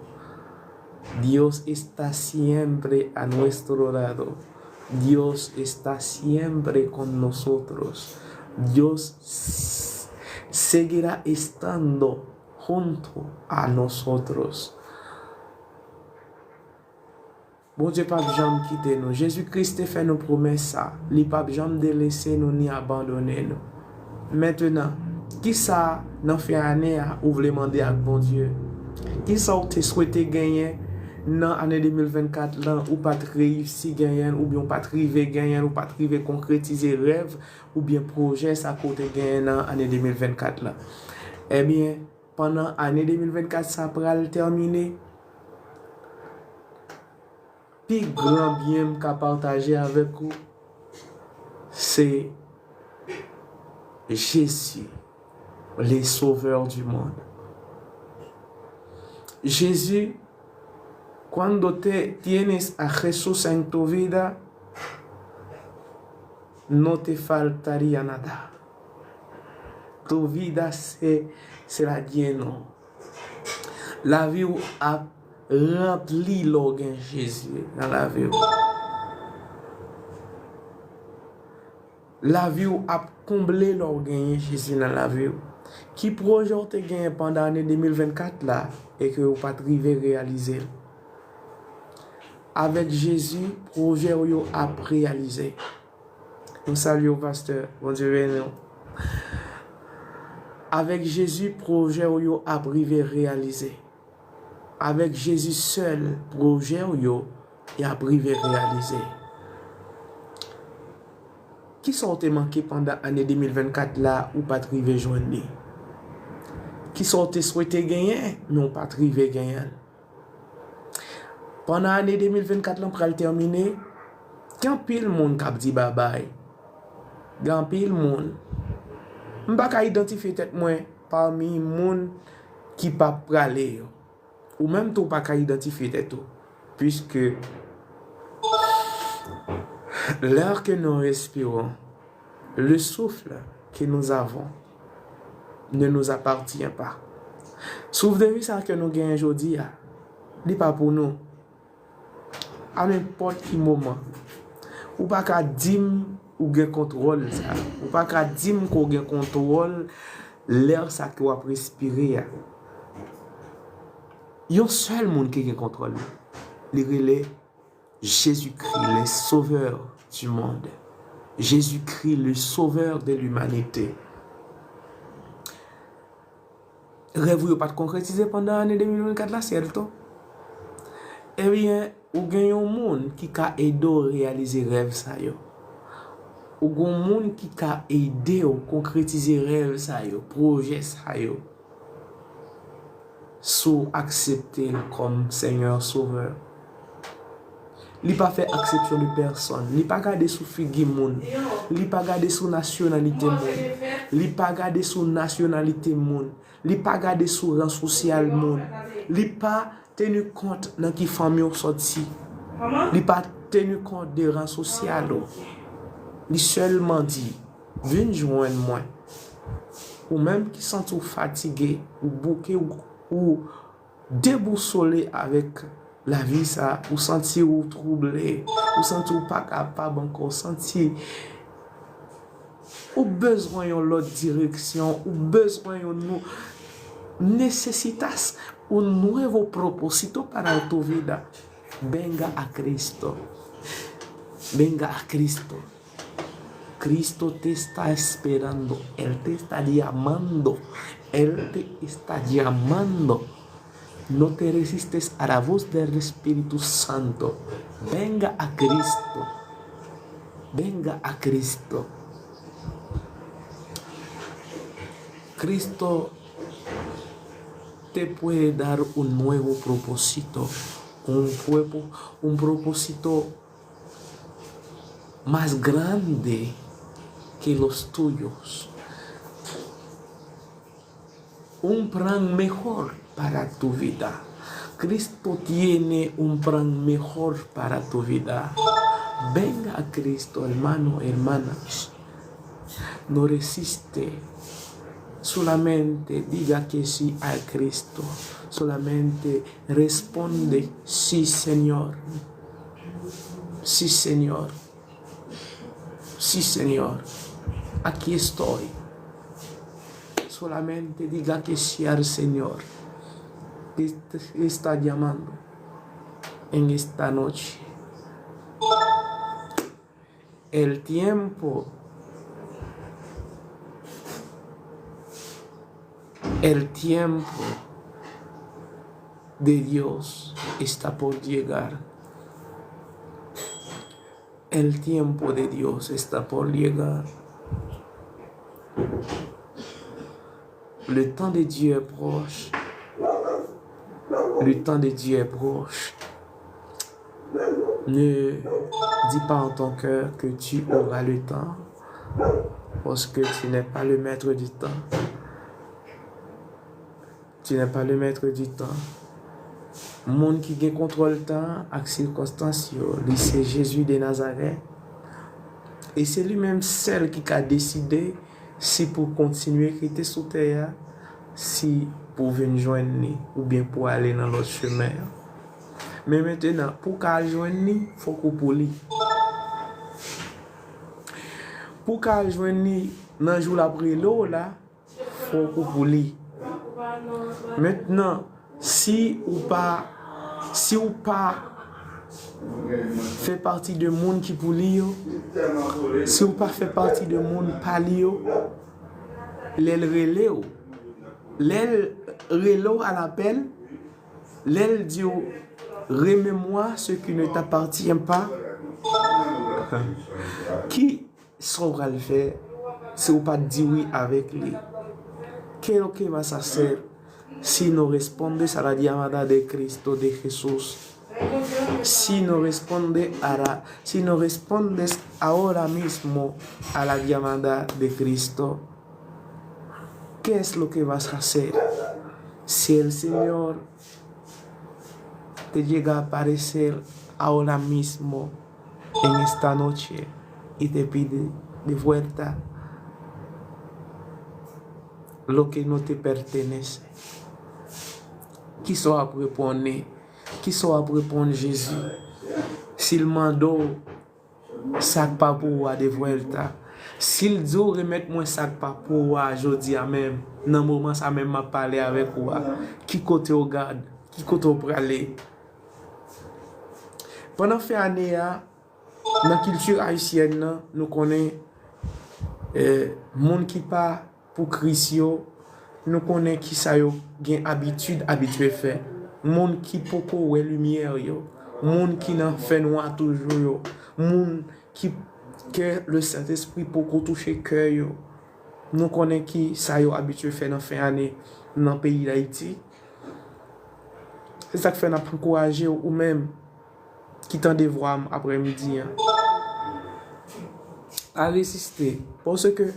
Dios está siempre a nuestro lado. Dios está siempre con nosotros. Dios s- seguirá estando junto a nosotros. Bondye p ap janm kite nou. Jezi Kris te fè nou pwomès sa. Li p ap janm delese nou ni abandone nou. Mentenan, kisa nan fen ane a ou vle mande ak Bondye? Kisa w te swete genyen nan ane de mil vennkat lan, ou pa t reyisi genyen l, oubyen ou pa t rive genyen l, ou pa t rive konkretize rèv oubyen pwojè sa ke w te genyen nan ane de mil vennkat lan? Ebyen, pandan ane de mil vennkat sa pral tèmine, pi gran byen m ka pataje avèk ou, se Jezi, le Sauveur du monde. Jezi, cuando te tienes a Jesús en tu vida, no te faltaría nada. Tu vida se, será lleno. Lavi w ap ranpli lè w gen Jezi nan lavi w. Lavi w ap konble lè w genyen Jezi nan lavi w. Ki pwojè w te genyen pandan ane de mil vennkat la e ke w pa t rive reyalize l? Avèk Jezi, pwojè w yo ap reyalize. Nou salye w, pastè. Bondye beni w. Avèk Jezi, pwojè w yo ap rive reyalize. Avèk Jezi sèl, pwojè w yo, y ap rive reyalize. Kisa w te manke pandan ane de mil vennkat la ou pa t rive jwenn li? Kisa w te swete genyen, men w pa t rive genyen l? Pandan ane de mil vennkat lan pral tèmine, gen anpil moun k ap di babay. Gen anpil moun. M pa ka idantifye tèt mwen pami moun ki p ap prale yo. Ou menm tou w pa ka idantifye tèt ou. Puisque l'air que nous respirons, le souffle que nous avons, ne nous appartient pas. Souf de vi sa ke nou genyen jodi a, li pa pou nou. A nenpòt ki moman, ou pa ka di m ou gen kontwòl sa. Ou pa ka di m ke w gen kontwòl lè sa ke w ap respire a. Yon sèl moun ki gen kontwòl li. Li rele Jésus-Christ, le Sauveur du monde. Jésus-Christ, le Sauveur de l'humanité. Rèv ou yo pa t konkretize pandan ane de mil vennkat la, Sèlto? Ebyen, ou gen yon moun ki ka ede w reyalize rèv sa yo. Ou gen yon moun ki ka ede w konkretize rèv sa yo, pwojè sa yo. Si w aksepte l kòm Senyè Sovè. Li pa fè aksepsyon de pèsòn. Li pa gade sou figi moun. Li pa gade sou nasyonalite moun. Li pa gade sou nasyonalite moun. Li pa gade sou ran sosyal moun. Li pa teni kont nan ki fanmi w sòti. Li pa teni kont de ran sosyal ou. Li sèlman di, vin jwenn mwen. Ou menm ki santi w fatige, ou bouke, ou, ou debousole avèk lavi sa, ou santi w twouble, ou santi w pa kapab ankò, ou santi ou bezwen yon lòt direksyon, ou bezwen yon nou, necesitas un nuevo propósito para tu vida. Venga a Cristo. Venga a Cristo. Cristo te está esperando. Él te está llamando. Él te está llamando. No te resistes a la voz del Espíritu Santo. Venga a Cristo. Venga a Cristo. Cristo te puede dar un nuevo propósito, un, puepo- un propósito más grande que los tuyos. Un plan mejor para tu vida. Cristo tiene un plan mejor para tu vida. Venga a Cristo, hermano, hermanas. No resiste. Solamente diga que sí a Cristo. Solamente responde, sí, Señor. Sí, Señor. Sí, Señor. Aquí estoy. Solamente diga que sí al Señor. Te está llamando en esta noche. El tiempo, el tiempo de Dios está por llegar. El tiempo de Dios está por llegar. Le temps de Dieu est proche. Le temps de Dieu est proche. Ne dis pas en ton cœur que tu auras le temps, parce que tu n'es pas le maître du temps. Tu n'es pas le maître du temps. Moun ki gen kontwòl tan ak sikonstans yo, li se Jezi de Nazarèt. E se li menm sèl ki ka deside si pou kontinye rete sou tè a, si pou vin jwenn li, oubyen pou ale nan lòt chemen an. Men mentenan, pou ka al jwenn li, fòk ou pou li. Pou ka al jwenn li nan jou l ap rele w la, fòk ou pou li. Mentnan, si ou pa, si ou pa fè pati de moun ki pou li yo, si ou pa fè pati de moun pa li yo, lè l rele w, lè l rele w à l'appel, lè l di w, remets-moi ce qui ne t'appartient pas, ki Kisa w pral fè si w pa t di wi avèk li? ¿Qué es lo que vas a hacer si no respondes a la llamada de Cristo, de Jesús? Si no responde a la, si no respondes ahora mismo a la llamada de Cristo, ¿qué es lo que vas a hacer? Si el Señor te llega a aparecer ahora mismo en esta noche y te pide de vuelta lo que no te pertenece, kisa w ap reponn li? Kisa w ap reponn Jezi si l mande w sa k pa pou ou a de vuelta? Si l di w, "Remèt mwen sa k pa pou ou a jodi a menm, nan moman sa menm m ap pale avèk ou a," ki kote w gad? Ki kote w prale? Pandan fen ane a, nan kilti ayisyèn nan, nou konnen, eh, moun ki pa pou Kris yo, nou konnen ki sa yo gen abitid abitye fè. Moun ki poko wè limyè yo, moun ki nan fènwa toujou yo, moun ki, ke le Sentespri poko touche kè yo. Nou konnen ki sa yo abitye fè nan fen ane nan peyi Dayiti. Se sa k fè n ap ankouraje w, ou menm ki tande vwa m aprèmidi an, a reziste. Paske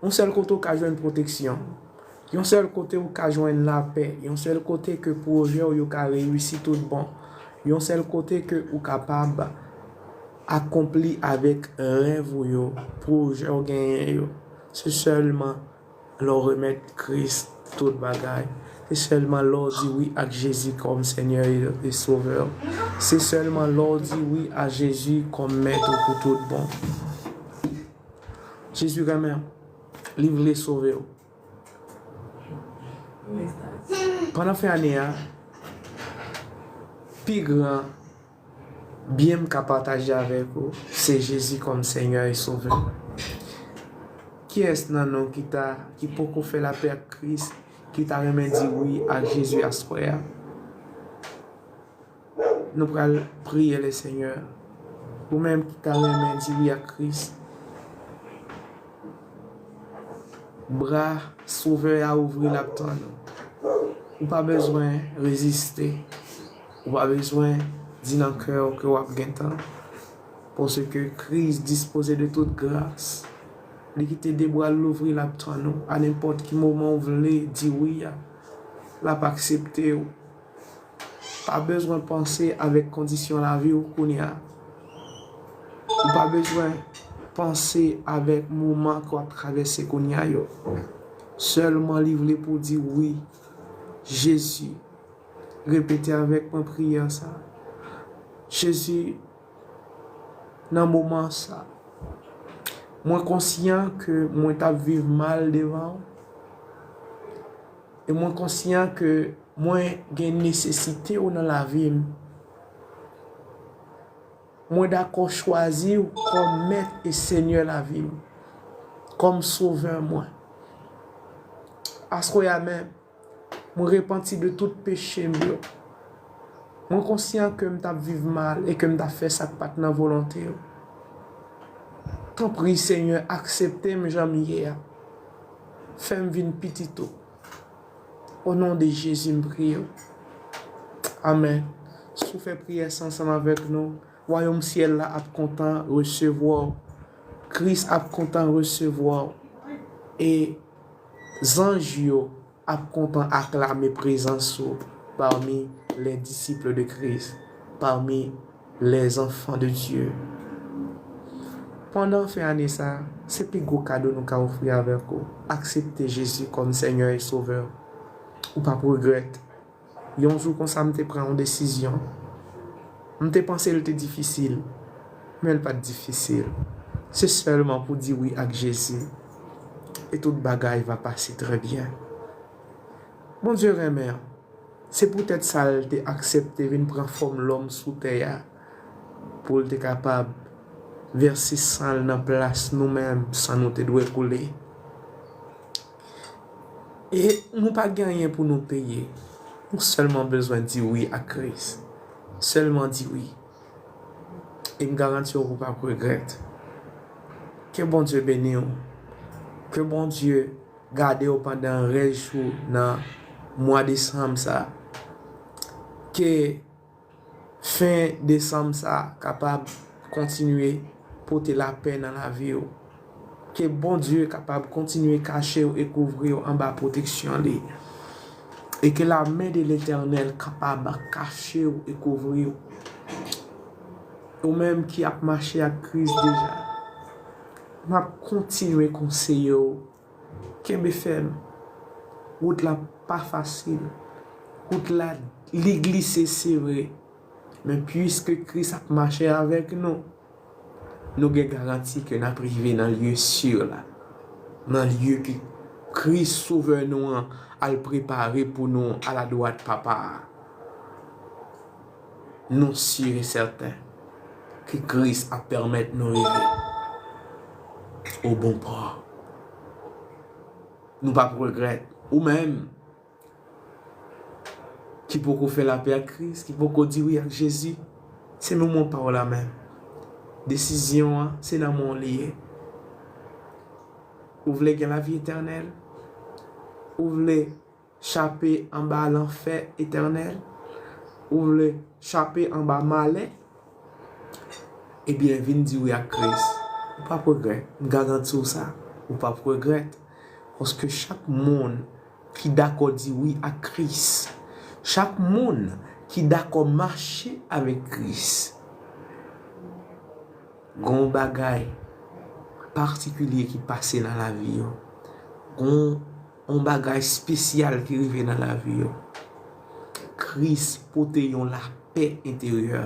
yon sèl kote w ka jwenn pwoteksyon, yon sèl kote w ka jwenn lapè, yon sèl kote ke pwojè w yo ka reyisi tout bon, yon sèl kote ke ou kapab akonpli avèk rèv ou yo, pwojè w genyen yo, se sèlman lè w remèt Kris tout bagay. Se sèlman lè w di wi ak Jezi kòm Senyè e, e Sovè w. Se sèlman lè w di wi a Jezi kòm Mèt ou pou tout bon. Jezi renmen w. Li vle sove w. Pandan fen ane a, pi gran byen m ka pataje avèk ou, se Jezi kòm Senyè e Sovè. Kiyès nan nou ki ta, ki poko fè lapè ak Kris, ki ta renmen di wi ak Jezi aswè a? Nou pral priye le Senyè. Ou menm ki ta renmen di wi ak Kris, bra Sovè a ouvri, l ap tann ou. Ou pa bezwen reziste. Ou pa bezwen di nan kè w ke w ap gentan. Paske Kris dispoze de tout gras. Li kite de bra l louvri, l ap tann ou. A nenpòt ki moman w vle di wi a, l ap aksepte w. Pa bezwen panse avèk kondisyon lavi w kounye a. Ou pa bezwen panse avèk moman ke w ap travèse kounye a yo. Sèlman li vle pou w di wi. Jezi, repete avèk mwen priyè sa. Jezi, nan moman sa, mwen konsyan ke mwen t ap viv mal devan w. E mwen konsyan ke mwen gen nesesite w nan lavi m. Mwen dakò chwazi w kòm Mèt e Senyè lavi m, kòm Sovè mwen. Aswè a menm, mwen repanti de tout peche m yo. Mwen konsyan ke m t ap viv mal e ke m t ap fè sa k pa t nan volonte w. Tanpri, Senyè, aksepte m jan m ye a. Fè m vin pitit ou. O non de Jezi, m priye w. Amèn. Si w fè priyè sa ansanm avèk nou, wayòm syèl la ap kontan resevwa w. Kris ap kontan resevwa w. E zanj yo ap kontan aklame prezans ou parmi les disciples de Christ, parmi les enfants de Dieu. Pandan fen ane sa, se pi gwo kado nou ka ofri avèk ou. Aksepte Jezi kòm Senyè e Sovè w. Ou p ap regrèt. Yon jou konsa, m te pran yon desizyon. M te panse l te difisil, men l pa t difisil. Se sèlman pou di wi ak Jezi, e tout bagay va pase trè byen. Bondye renmen w. Se poutèt sa l te aksepte vin pran fòm lòm sou tè a, pou l te kapab vèse san l nan plas nou menm, san nou te dwe koule. E nou pa gen anyen pou nou peye. Nou sèlman bezwen di wi ak Kris. Sèlman di wi. E m garanti w, ou p ap regrèt. Ke Bondye beni w. Ke Bondye gade w pandan rès jou nan mwa desanm sa. Ke fen desanm sa kapab kontinye pote lapè nan lavi w. Ke Bondye kapab kontinye kache w e kouvri w anba pwoteksyon li. E ke la men de Letènèl kapab kache w e kouvri w. Ou menm ki ap mache ak Kris deja, m ap kontinye konseye w. Kenbe fèm. Wout la pa fasil. Wout la, li glise, se vre. Men piske Kris ap mache avèk nou, nou gen garanti ke n ap rive nan lye si la. Nan lye ke Kris, Sovè nou an, al prepare pou nou aladwat Papa a. Nou si e sèten ke Kris ap pèmèt nou rive o bon pò. Nou p ap regrèt. Ou menm ki poko fè lapè ak Kris, ki poko di wi ak Jezi, se moman pa w la menm. Desizyon an, se nan men w li ye. Ou vle gen lavi etènèl? Ou vle chape anba lanfè etènèl? Ou vle chape anba malè? Ebyen, vin di wi ak Kris. Ou p ap regrèt. M garanti w sa. Ou p ap regrèt. Paske chak moun ki dakò di wi ak Kris, chak moun ki dakò mache avèk Kris, gon bagay patikilye ki pase nan lavi yo. Gon yon bagay espesyal ki rive nan lavi yo. Kris pote yon lapè enteryè.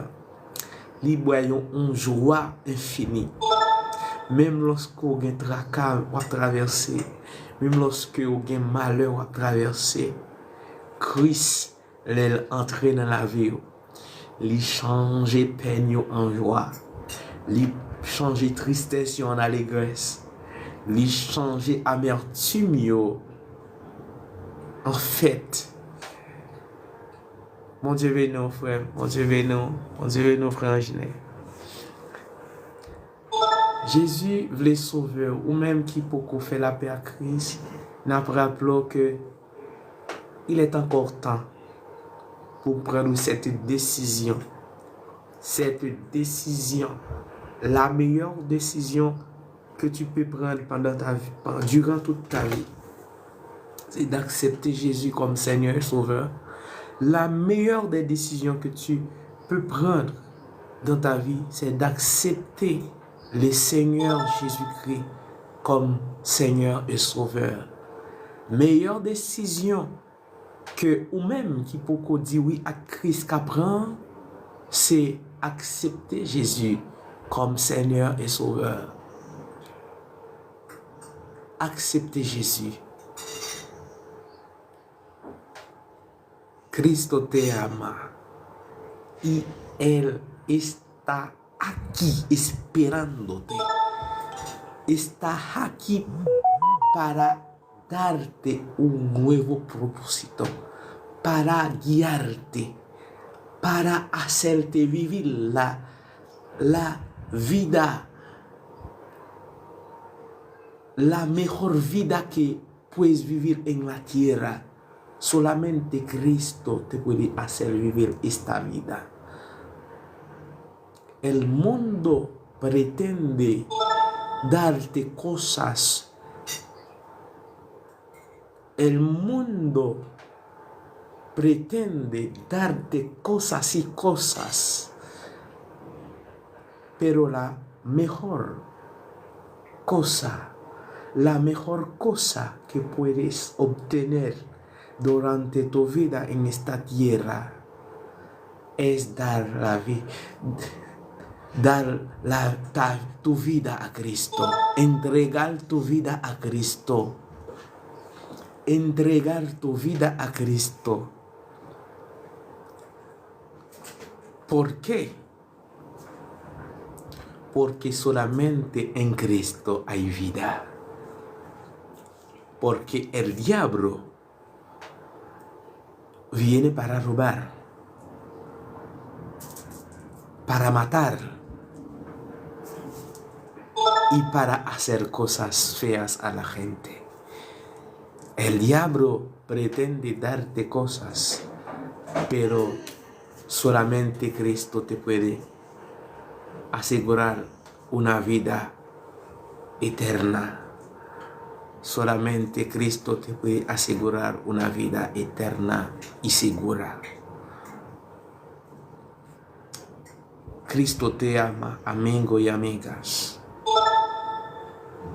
Li ba yo yon jwa enfini. Menm lòske w gen traka w ap travèse, menm lòske w gen malè w ap travèse, Kris, lè l antre nan lavi w, li chanje pèn yo an jwa. Li chanje tristès yo an alegrès. Li chanje amètim yo an fèt. Bondye beni w, frè m. Bondye beni w. Bondye beni w, frè Anjine. Jezi vle sove w. Ou menm ki poko fè lapè ak Kris, n ap raple w ke il est encore temps pour prendre cette décision. Cette décision, la meilleure décision que tu peux prendre pendant ta vie, durant toute ta vie, c'est d'accepter Jésus comme Seigneur et Sauveur. La meilleure des décisions que tu peux prendre dans ta vie, c'est d'accepter le Seigneur Jésus-Christ comme Seigneur et Sauveur. Meilleure décision ke ou menm ki poko di wi ak Kris ka pran, se aksepte Jezi kòm Senyè e Sovè. Aksepte Jezi. Cristo te ama y él está aquí esperándote. Está aquí para darte un nuevo propósito, para guiarte, para hacerte vivir la, la vida, la mejor vida que puedes vivir en la tierra. Solamente Cristo te puede hacer vivir esta vida. El mundo pretende darte cosas. El mundo pretende darte cosas y cosas. Pero la mejor cosa, la mejor cosa que puedes obtener durante tu vida en esta tierra es dar la vi-, dar la, ta, tu vida a Cristo, entregar tu vida a Cristo, entregar tu vida a Cristo. ¿Por qué? Porque solamente en Cristo hay vida. Porque el diablo viene para robar, para matar, y para hacer cosas feas a la gente. El diablo pretende darte cosas, pero solamente Cristo te puede asegurar una vida eterna. Solamente Cristo te puede asegurar una vida eterna y segura. Cristo te ama, amigo y amigas.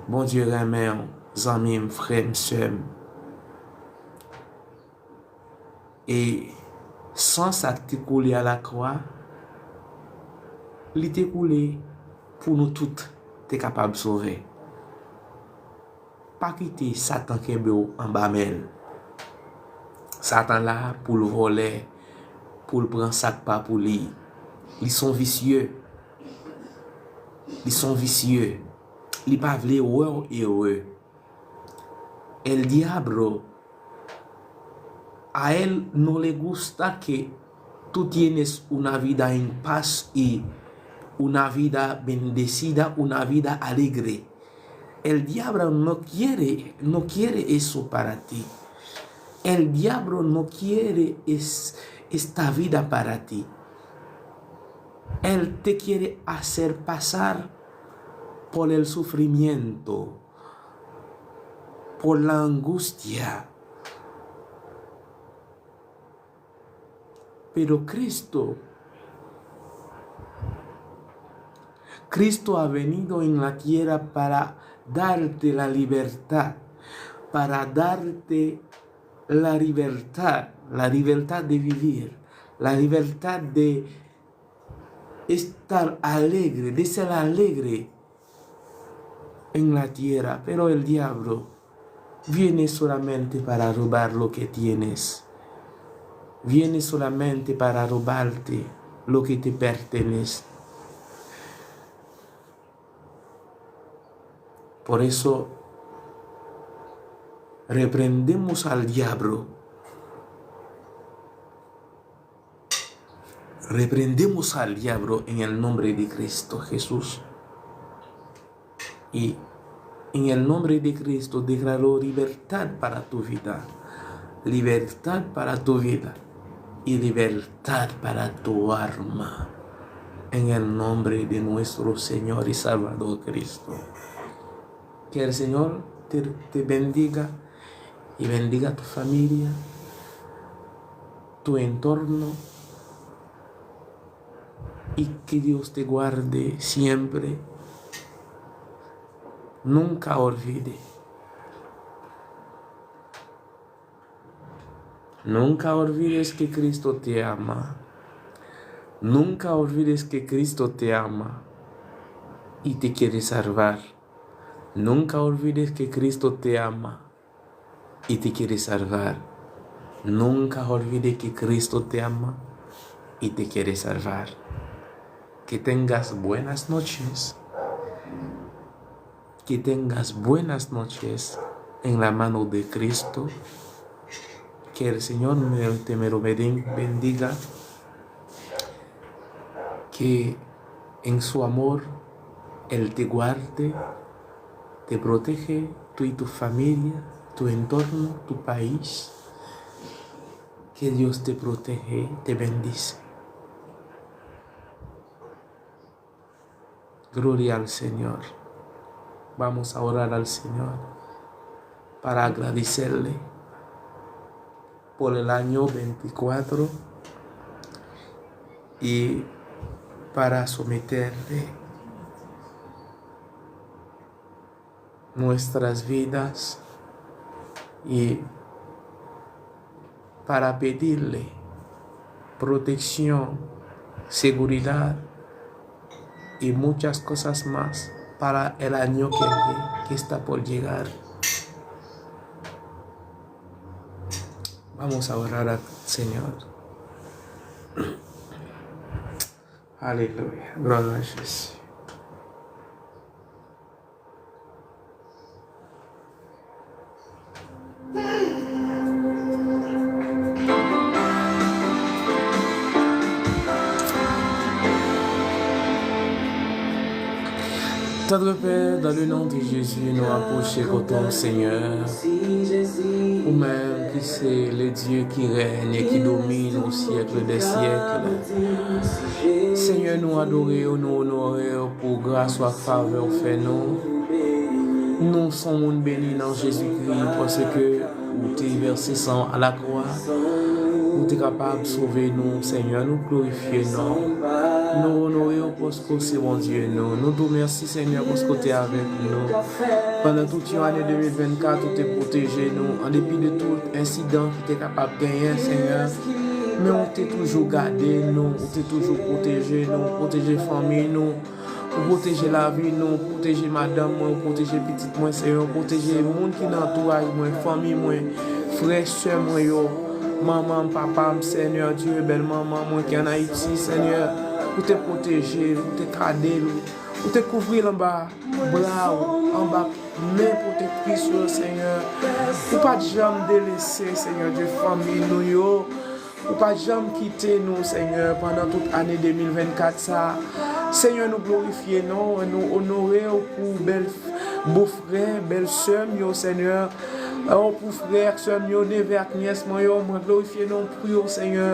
Bondye renmen w, zanmi m, frè m, sè m. E san sa k te koule a lakwa, li te koule pou nou tout te kapab sove. Pa kite Satan kenbe w anba men l. Satan la pou l vòlè, pou l pran sa k pa pou li. Li s on visye. Li s on visye. Li pa vle wè w ere. El diablo, a él no le gusta que tú tienes una vida en paz y una vida bendecida, una vida alegre. El diablo no quiere, no quiere eso para ti. El diablo no quiere es, esta vida para ti. Él te quiere hacer pasar por el sufrimiento, por la angustia. Pero Cristo, Cristo ha venido en la tierra para darte la libertad, para darte la libertad, la libertad de vivir, la libertad de estar alegre, de ser alegre en la tierra, pero el diablo viene solamente para robar lo que tienes. Viene solamente para robarte lo que te pertenece. Por eso, reprendemos al diablo. Reprendemos al diablo en el nombre de Cristo Jesús. Y en el nombre de Cristo declaro libertad para tu vida. Libertad para tu vida. Y libertad para tu alma. En el nombre de nuestro Señor y Salvador Cristo. Que el Señor te, te bendiga y bendiga tu familia, tu entorno, y que Dios te guarde siempre. Nunca olvide. Nunca olvides que Cristo te ama. Nunca olvides que Cristo te ama y te quiere salvar. Nunca olvides que Cristo te ama y te quiere salvar. Nunca olvide que Cristo te ama y te quiere salvar. Que tengas buenas noches. Que tengas buenas noches en la mano de Cristo. Que el Señor me, te me lo benden-, bendiga. Que en su amor Él te guarde, te protege, tú y tu familia, tu entorno, tu país. Que Dios te protege, te bendice. Gloria al Señor. Vamos a orar al Señor para agradecerle por el año veinticuatro y para someterle nuestras vidas y para pedirle protección, seguridad y muchas cosas más para el año que, que está por llegar. Vamos a orar al Señor. Aleluya. Gloria a Jesús. Notre Père, dans le nom de Jésus, nou apwoche kote w, Senyè. Ou menm ki se le Dieu qui règne et qui domine au siècle des siècles. Senyè, nou adore w, nou onore w pou gras ou ak favè ou fè nou. Nou se yon moun beni nan Jezikri, paske ou te vèse san w alakwa, ou te kapab sove nou, Senyè. Nou glorifye non w. Nou onore w paske w se Bondye nou. Nou di w mèsi, Senyè, paske w te avèk nou. Pandan tout yon ane de mil vennkat, ou te pwoteje nou, an depi de tout ensidan ki te kapab genyen, Senyè. Men ou te toujou gade nou, ou te toujou pwoteje nou, pwoteje fanmi nou. Ou pwoteje lavi nou, ou pwoteje madanm mwen, ou pwoteje pitit mwen, Senyè, ou pwoteje moun ki nan antouraj mwen, fanmi mwen, frè, sè mwen yo, manman m, papa m, Senyè Dye, bèl manman mwen ki ann Ayiti, Senyè, ou te pwoteje l, ou te gade l, ou te kouvri l anba bra w, anba men pwotektris yo, Senyè. Ou pa t janm delese, Senyè Dye, fanmi nou yo. Ou pa t janm kite nou, Senyè, pandan tout ane de mil vennkat sa. Senyè, nou glorifye non w, nou onore w pou bèl bofrè, bèl sè m yo, Senyè. O, pou frè ak sè m yo, nevè ak nyès mwen yo, mwen glorifye non w pou yo, Senyè.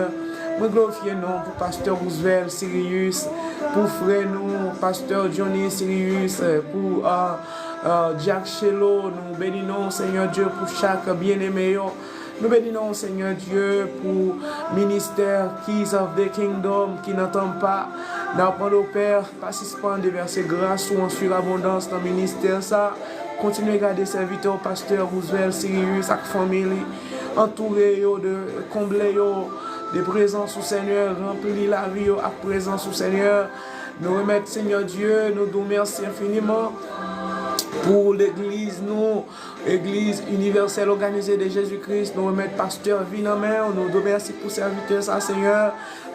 Mwen glorifye non w pou pastè Roosevelt Sirius, pou frè nou, pastè Johnny Sirius, pou, ah, ah, Jack Chelo, nou beni non w, Senyè Dye, pou chak byeneme yo. Nou beni non w, Senyè Dye, pou ministè Keys of the Kingdom ki nan Tampa. N ap mande w, Pè, pa sispann devèse gras ou an surabondans nan ministè sa. Kontinye gade sèvitè w, pastè Roosevelt Sirius ak fanmi li. Antoure yo, de, konble yo de prezans ou, Senyè. Ranpli lavi yo ak prezans ou, Senyè. Nou remèt, Senyè Dye, nou di w mèsi enfiniman pou legliz nou, Eglise Universelle Organisée de Jésus-Christ. Nou remèt pastè Vi nan men w. Nou di w mèsi pou sèvitè sa, Senyè.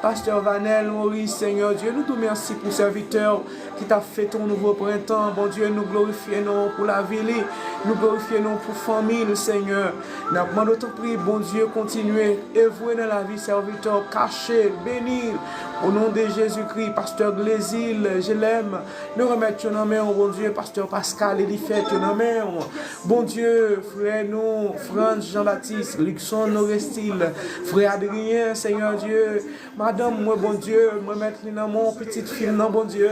Pastè Vanel Maurice, Senyè Dye, nou di w mèsi pou sèvitè w ki t ap fete yon nouvo prentan. Bondye, nou glorifye non w pou lavi li. Nou glorifye non w pou fanmi l, Senyè. N ap mande w, tanpri, Bondye, kontinye evre nan lavi sèvitè w, kache, beni l. O non de Jezikri, pastè Glezil, Jelèm, nou remèt yo nan men w, Bondye, pastè Pascal Elifèt, yo nan men w. Bondye, frè nou, Frantz Jean Baptiste, Luckson Norestil, frè Adrien, Senyè Dye, madanm mwen, Bondye, mwen remèt li nan men w, pitit fi m nan, Bondye.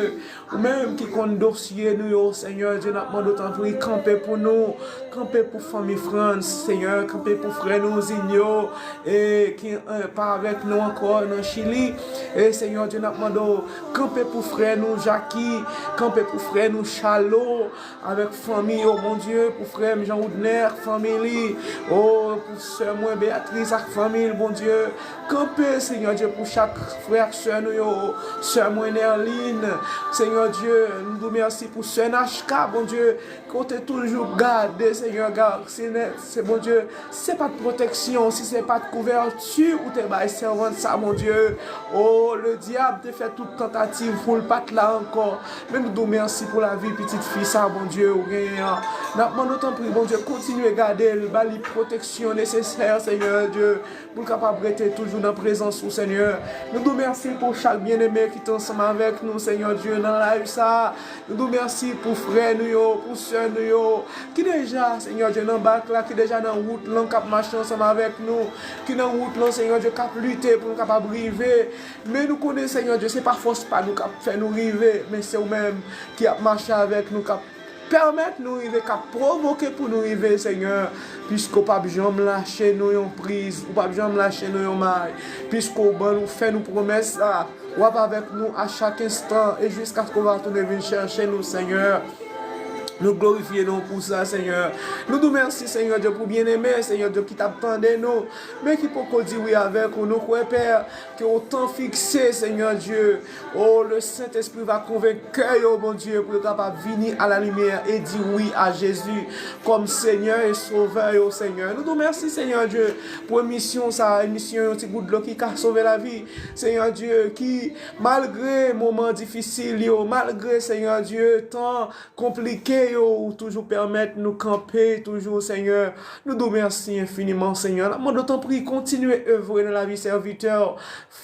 Ou menm ki konn dosye nou yo, Senyè Dye, n ap mande w, tanpri, kanpe pou nou, kanpe pou fanmi Frantz, Senyè, kanpe pou frè nou Zinho, e ki, e, pa avèk nou ankò nan Chili. E, Senyè Dye, n ap mande w, kanpe pou frè nou Jackie, kanpe pou frè nou Charlot, avèk fanmi yo, Bondye, pou frè m Jean Woodner, fanmi li, o, pou sè mwen Beatrice ak fanmi l, Bondye. Kanpe, Senyè Dye, pou chak frè ak sè nou yo, sè mwen Nerline, Senyè Dye, nou di w mèsi pou sè Nachka, Bondye, kote toujou gade, Senyè, ga-, se nè-, se Bondye, si se pa t pwoteksyon, si se pa t kouvèti ou te bay sèvant sa, Bondye, o, ledyab te fè tout tantativ pou l pa t la ankò. Men nou di w mèsi pou lavi pitit fi sa, Bondye, ou genyen an. N ap mande w, tanpri, Bondye, kontinye gade l, ba li pwoteksyon nesesè, Senyè Dye, pou l kapab rete toujou nan prezans ou, Senyè. Nou di w mèsi pou chak byeneme ki te ansanm avèk nou, Senyè Dye, nan live sa. Nou di w mèsi pou frè nou yo, pou sè nou yo, ki deja, Senyè Dye, nan bak la, ki deja nan wout lan, k ap mache ansanm avèk nou, ki nan wout lan, Senyè Dye, k ap lite pou nou kapab rive. Men nou konnen, Senyè Dye, se pa fòs pa nou k ap fè nou rive, men se ou menm ki ap mache avèk nou, k ap pèmèt nou rive, k ap pwovoke pou nou rive, Senyè, piske w p ap janm lache nou yon priz, ou p ap janm lache nou yon may, piske w ban nou, fè nou pwomès sa, w ap avèk nou a chak enstan, e jiskaske w va tounen vin chèche nou, Senyè. Nou glorifye non w pou sa, Senyè. Nou di w mèsi, Senyè Dye, pou byeneme, Senyè Dye, ki t ap tande nou, men ki poko di wi avèk ou. Nou kwè, Pè, ke w tan fikse, Senyè Dye. O, le Sentespri va konvenk kè yo, Bondye, pou yo kapab vini a la limyè e di wi a Jezi kòm Senyè e Sovè yo, Senyè. Nou di w mèsi, Senyè Dye, pou emisyon sa, emisyon Yon ti gout dlo ki ka sove lavi. Senyè Dye, ki malgre moman difisil yo, malgre, Senyè Dye, tan konplike Ou toujou pèmèt nou kanpe, toujou, Senyè. Nou di w mèsi enfiniman, Senyè. N ap mande w, tanpri, kontinye evre nan lavi sèvitè w.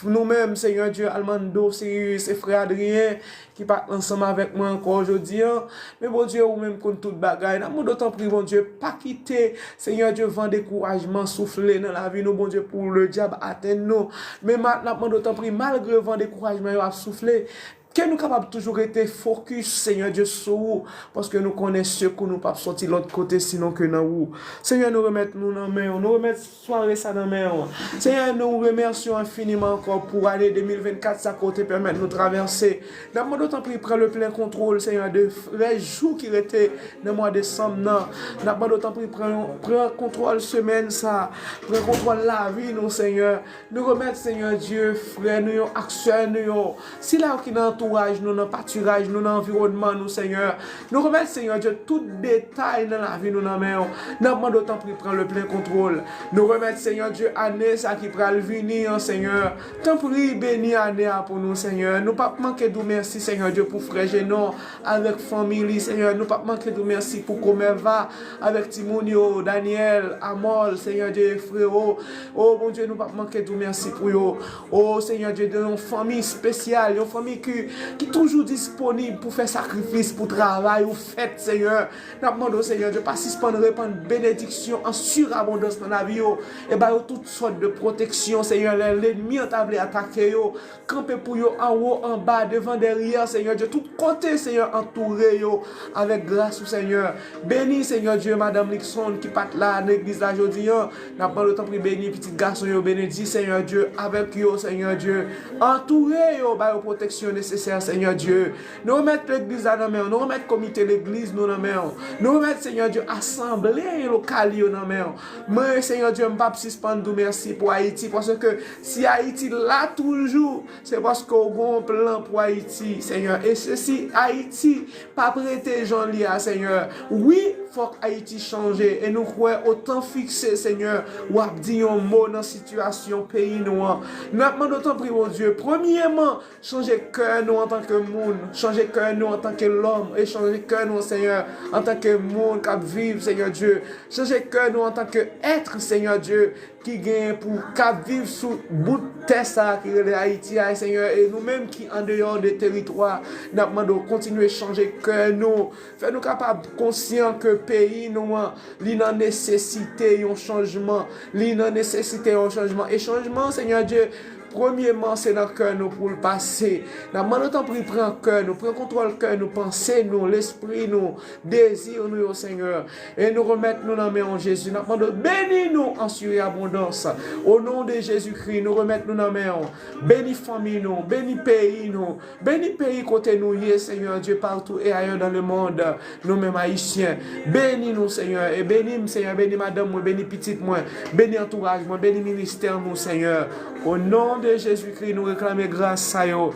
Nou menm, Senyè Dye, Almando, Sirius e frè Adrien, ki pa t ansanm avèk mwen ankò jodi a. Men, Bondye, ou menm konn tout bagay. N ap mande w, tanpri, Bondye, pa kite, Senyè Dye, van dekourajman soufle nan lavi nou, Bondye, pou ledyab atenn nou. Men, ma- n ap mande w, tanpri, malgre van dekourajman yo ap soufle, ke nou kapab toujou rete fokis, Senyè Dye, sou ou, paske nou konnen sekou nou p ap sòti lòt kote sinon ke nan ou. Senyè, nou remèt nou nan men w, nou remèt sware sa nan men w. Senyè, nou remèsye w enfiniman ankò pou ane de mil vennkat sa ke w te pèmèt nou travèse. N ap mande w, tanpri, pran le plen kontwòl, Senyè, de rès jou ki rete nan mwa desanm nan. N ap mande w, tanpri, pran, pran kontwòl semèn sa, pran kontwòl lavi nou, Senyè. Nou remèt, Senyè Dye, frè nou yo ak sè nou yo, sila yo ki nan antouraj nou, nan patiraj nou, nan anviwònman nou, Senyè. Nou remèt, Senyè Dye, tout detay nan lavi nou nan men w. N ap mande w, tanpri, pran le plen kontwòl. Nou remèt, Senyè Dye, ane sa ki pral vini an, Senyè. Tanpri, beni ane a pou nou, Senyè. Nou p ap manke di w mèsi, Senyè Dye, pou frè Jenon avèk fanmi li, Senyè. Nou p ap manke di w mèsi pou Komèva avèk timoun yo, Daniel, Amol, Senyè Dye, Freo. O Bondye, nou p ap manke di w mèsi pou yo. O Senyè Dye, de yon fanmi espesyal, yon fanmi ki, ki toujou disponib pou fè sakrifis, pou travay ou fèt, Senyè. N ap mande w, Senyè Dye, pa sispann repann benediksyon an sirabondans nan lavi yo, e ba yo tout sòt de pwoteksyon, Senyè, lè lènmi an ta vle atake yo, kanpe pou yo anwo, anba, devan, dèyè, Senyè Dye, tout kote, Senyè, antoure yo avèk gras ou, Senyè. Beni, Senyè Dye, madanm Luckson ki pa t la nan legliz la jodi a. N ap mande w, tanpri, beni pitit gason yo, benedi, Senyè Dye, avèk yo, Senyè Dye. Antoure yo, ba yo pwoteksyon nesesè, Senyè Dye. Nou remèt legliz la nan men w, nou remèt komite legliz nou nan men w. Nou remèt, Senyè Dye, asanble lokal yo nan men w. Mwen, Senyè Dye, m p ap sispann di w mèsi pou Ayiti, paske si Ayiti la toujou, se paske w gen yon plan pou Ayiti, Senyè. E se si Ayiti p ap rete jan l ye a, Senyè. Wi, fòk Ayiti chanje. E nou kwè, otan fikse, Senyè, w ap di yon mo nan sitiyasyon peyi nou an. N ap mande w, tanpri, Bondye, premyèman, chanje kè nou antanke moun, chanje kè nou antanke lòm, e chanje kè nou, Senyè, antanke moun k ap viv, Senyè Dye. Chanje kè nou antanke èt, Senyè Dye, ki genyen pou k ap viv sou bout tè sa a ki rele Ayiti a, Senyè. E nou menm ki andeyò de teritwa, n ap mande w kontinye chanje kè nou. Fè nou kapab konsyan ke peyi nou an, li nan nesesite yon chanjman. Li nan nesesite yon chanjman. E chanjman, Senyè Dye, premyèman, se nan kè nou pou l pase. N ap mande w, tanpri, pran kè nou, pran kontwòl kè nou, panse nou, lespri nou, dezi nou yo, Senyè. E nou remèt nou nan men w, Jezi. N ap mande w, beni nou an sirabondans. O non de Jezikri, nou remèt nou nan men w. Beni fanmi nou, beni peyi nou, beni peyi kote nou ye, Senyè Dye, partout et ailleurs dans le monde. Nou menm Ayisyen, beni nou, Senyè, e beni m, Senyè, beni madanm mwen, beni pitit mwen, beni antouraj mwen, beni ministè nou, Senyè. O non de Jezikri, nou reklame gras sa yo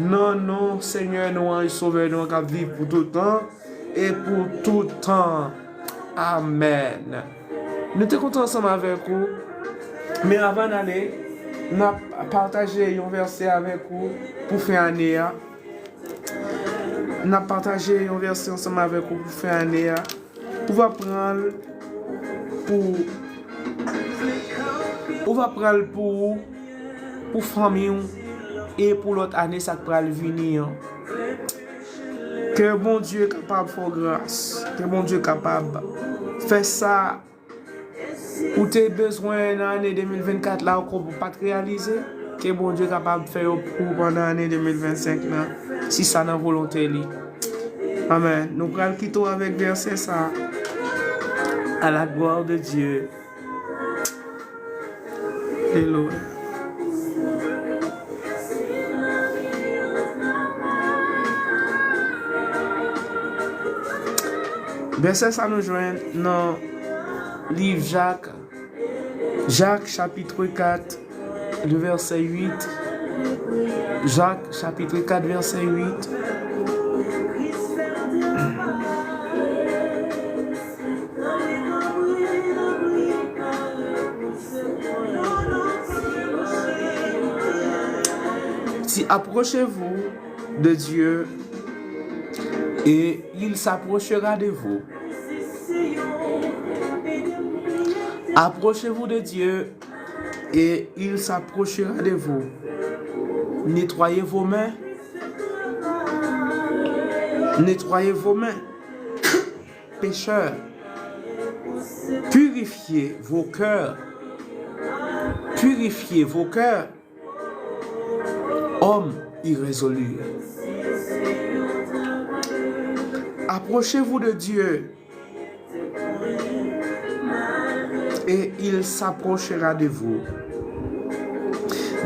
nan non Senyè nou an e Sovè nou an k ap viv pou tout tan e pou tout tan. Amèn. Nou te kontan ansanm avèk ou, men avan n ale, n ap pataje yon vèsè avèk ou pou fen ane a. N ap pataje yon vèsè ansanm avèk ou pou fen ane a. Ou va pran l pou, ou va pran l pou ou, pou fanmi w e pou lòt ane sa k pral vini an. Ke Bondye kapab fè w gras, ke Bondye kapab fè sa ou te bezwen nan ane de mil vennkat la, ou pa t reyalize, ke Bondye kapab fè yo pou ou pandan ane de mil vennsenk lan, si sa nan volonte li. Amèn. Nou pral kite w avèk vèsè sa a. À la gloire de Dieu. Alelouya. Vèsè sa nou jwenn nan liv Jak, Jak chapit kat, le vèsè uit. Jak chapit kat, vèsè uit. Si approchez-vous de Dieu, et il s'approchera de vous. Approchez-vous de Dieu et il s'approchera de vous. Nettoyez vos mains. Nettoyez vos mains. Pécheurs, purifiez vos cœurs. Purifiez vos cœurs. Hommes irrésolus. Approchez-vous de Dieu et il s'approchera de vous.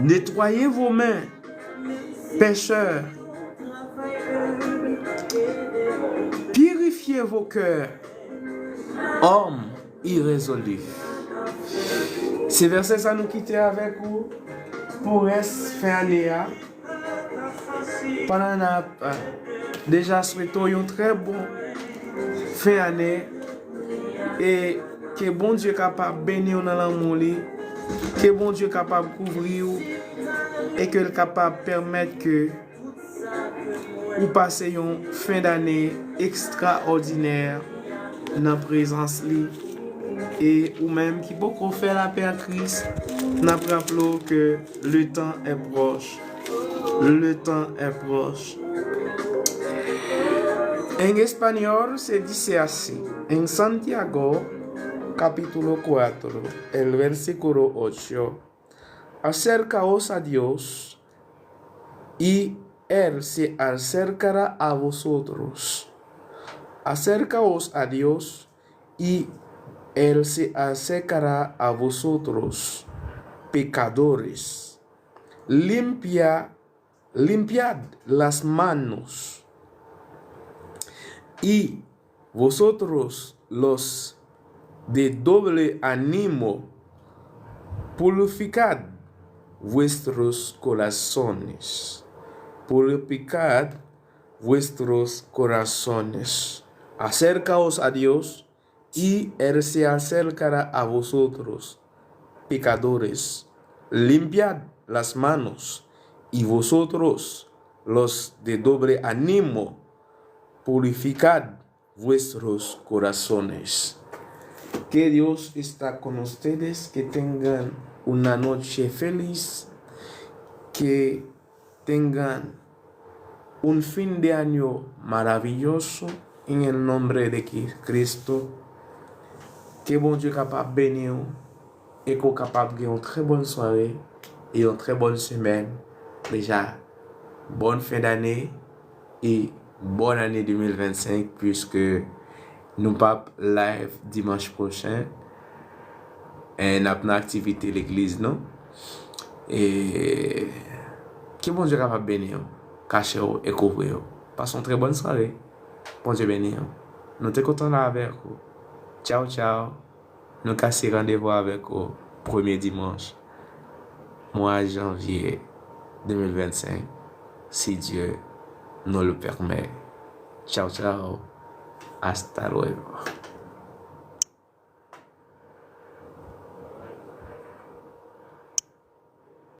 Nettoyez vos mains, pécheurs. Purifiez vos cœurs, hommes irrésolus. Se vèsè sa nou kite avèk ou pou rès fen ane a. Pandan n ap deja swete w yon trè bon fen ane e ke Bondye kapab beni w nan lanmou li, ke Bondye kapab kouvri w e ke l kapab pèmèt ke ou pase yon fen dane ekstraòdinè nan prezans li. E ou menm ki poko fè lapè ak Kris, n ap raple w ke le temps est proche. Le temps est proche. En español se dice así, en Santiago capítulo cuatro, el versículo ocho, acercaos a Dios y Él se acercará a vosotros. Acercaos a Dios y Él se acercará a vosotros, pecadores. Limpia, limpiad las manos. Y vosotros los de doble ánimo, purificad vuestros corazones. Purificad vuestros corazones. Acercaos a Dios y Él se acercará a vosotros, pecadores. Limpiad las manos, y vosotros los de doble ánimo, purificad vuestros corazones. Que Dios está con ustedes, que tengan una noche feliz, que tengan un fin de año maravilloso en el nombre de Cristo. Ke Bondye kapab beni w e ke w kapab gen yon trè bòn sware e yon trè bòn semèn. Deja, bòn fen dane e bòn ane de mil vennsenk, puiske nou p ap live dimanch pwochen. E n ap nan aktivite legliz nou. E ke Bondye kapab beni w, kache w e kouvri w. Pase yon trè bòn sware. Bondye beni w. Nou te kontan la avèk ou. Tchaw, tchaw. Nou kase randevou avèk ou premye dimanch mwa janvye de mil vennsenk, si Dieu nous le permet. Tchaw, tchaw. Hasta luego.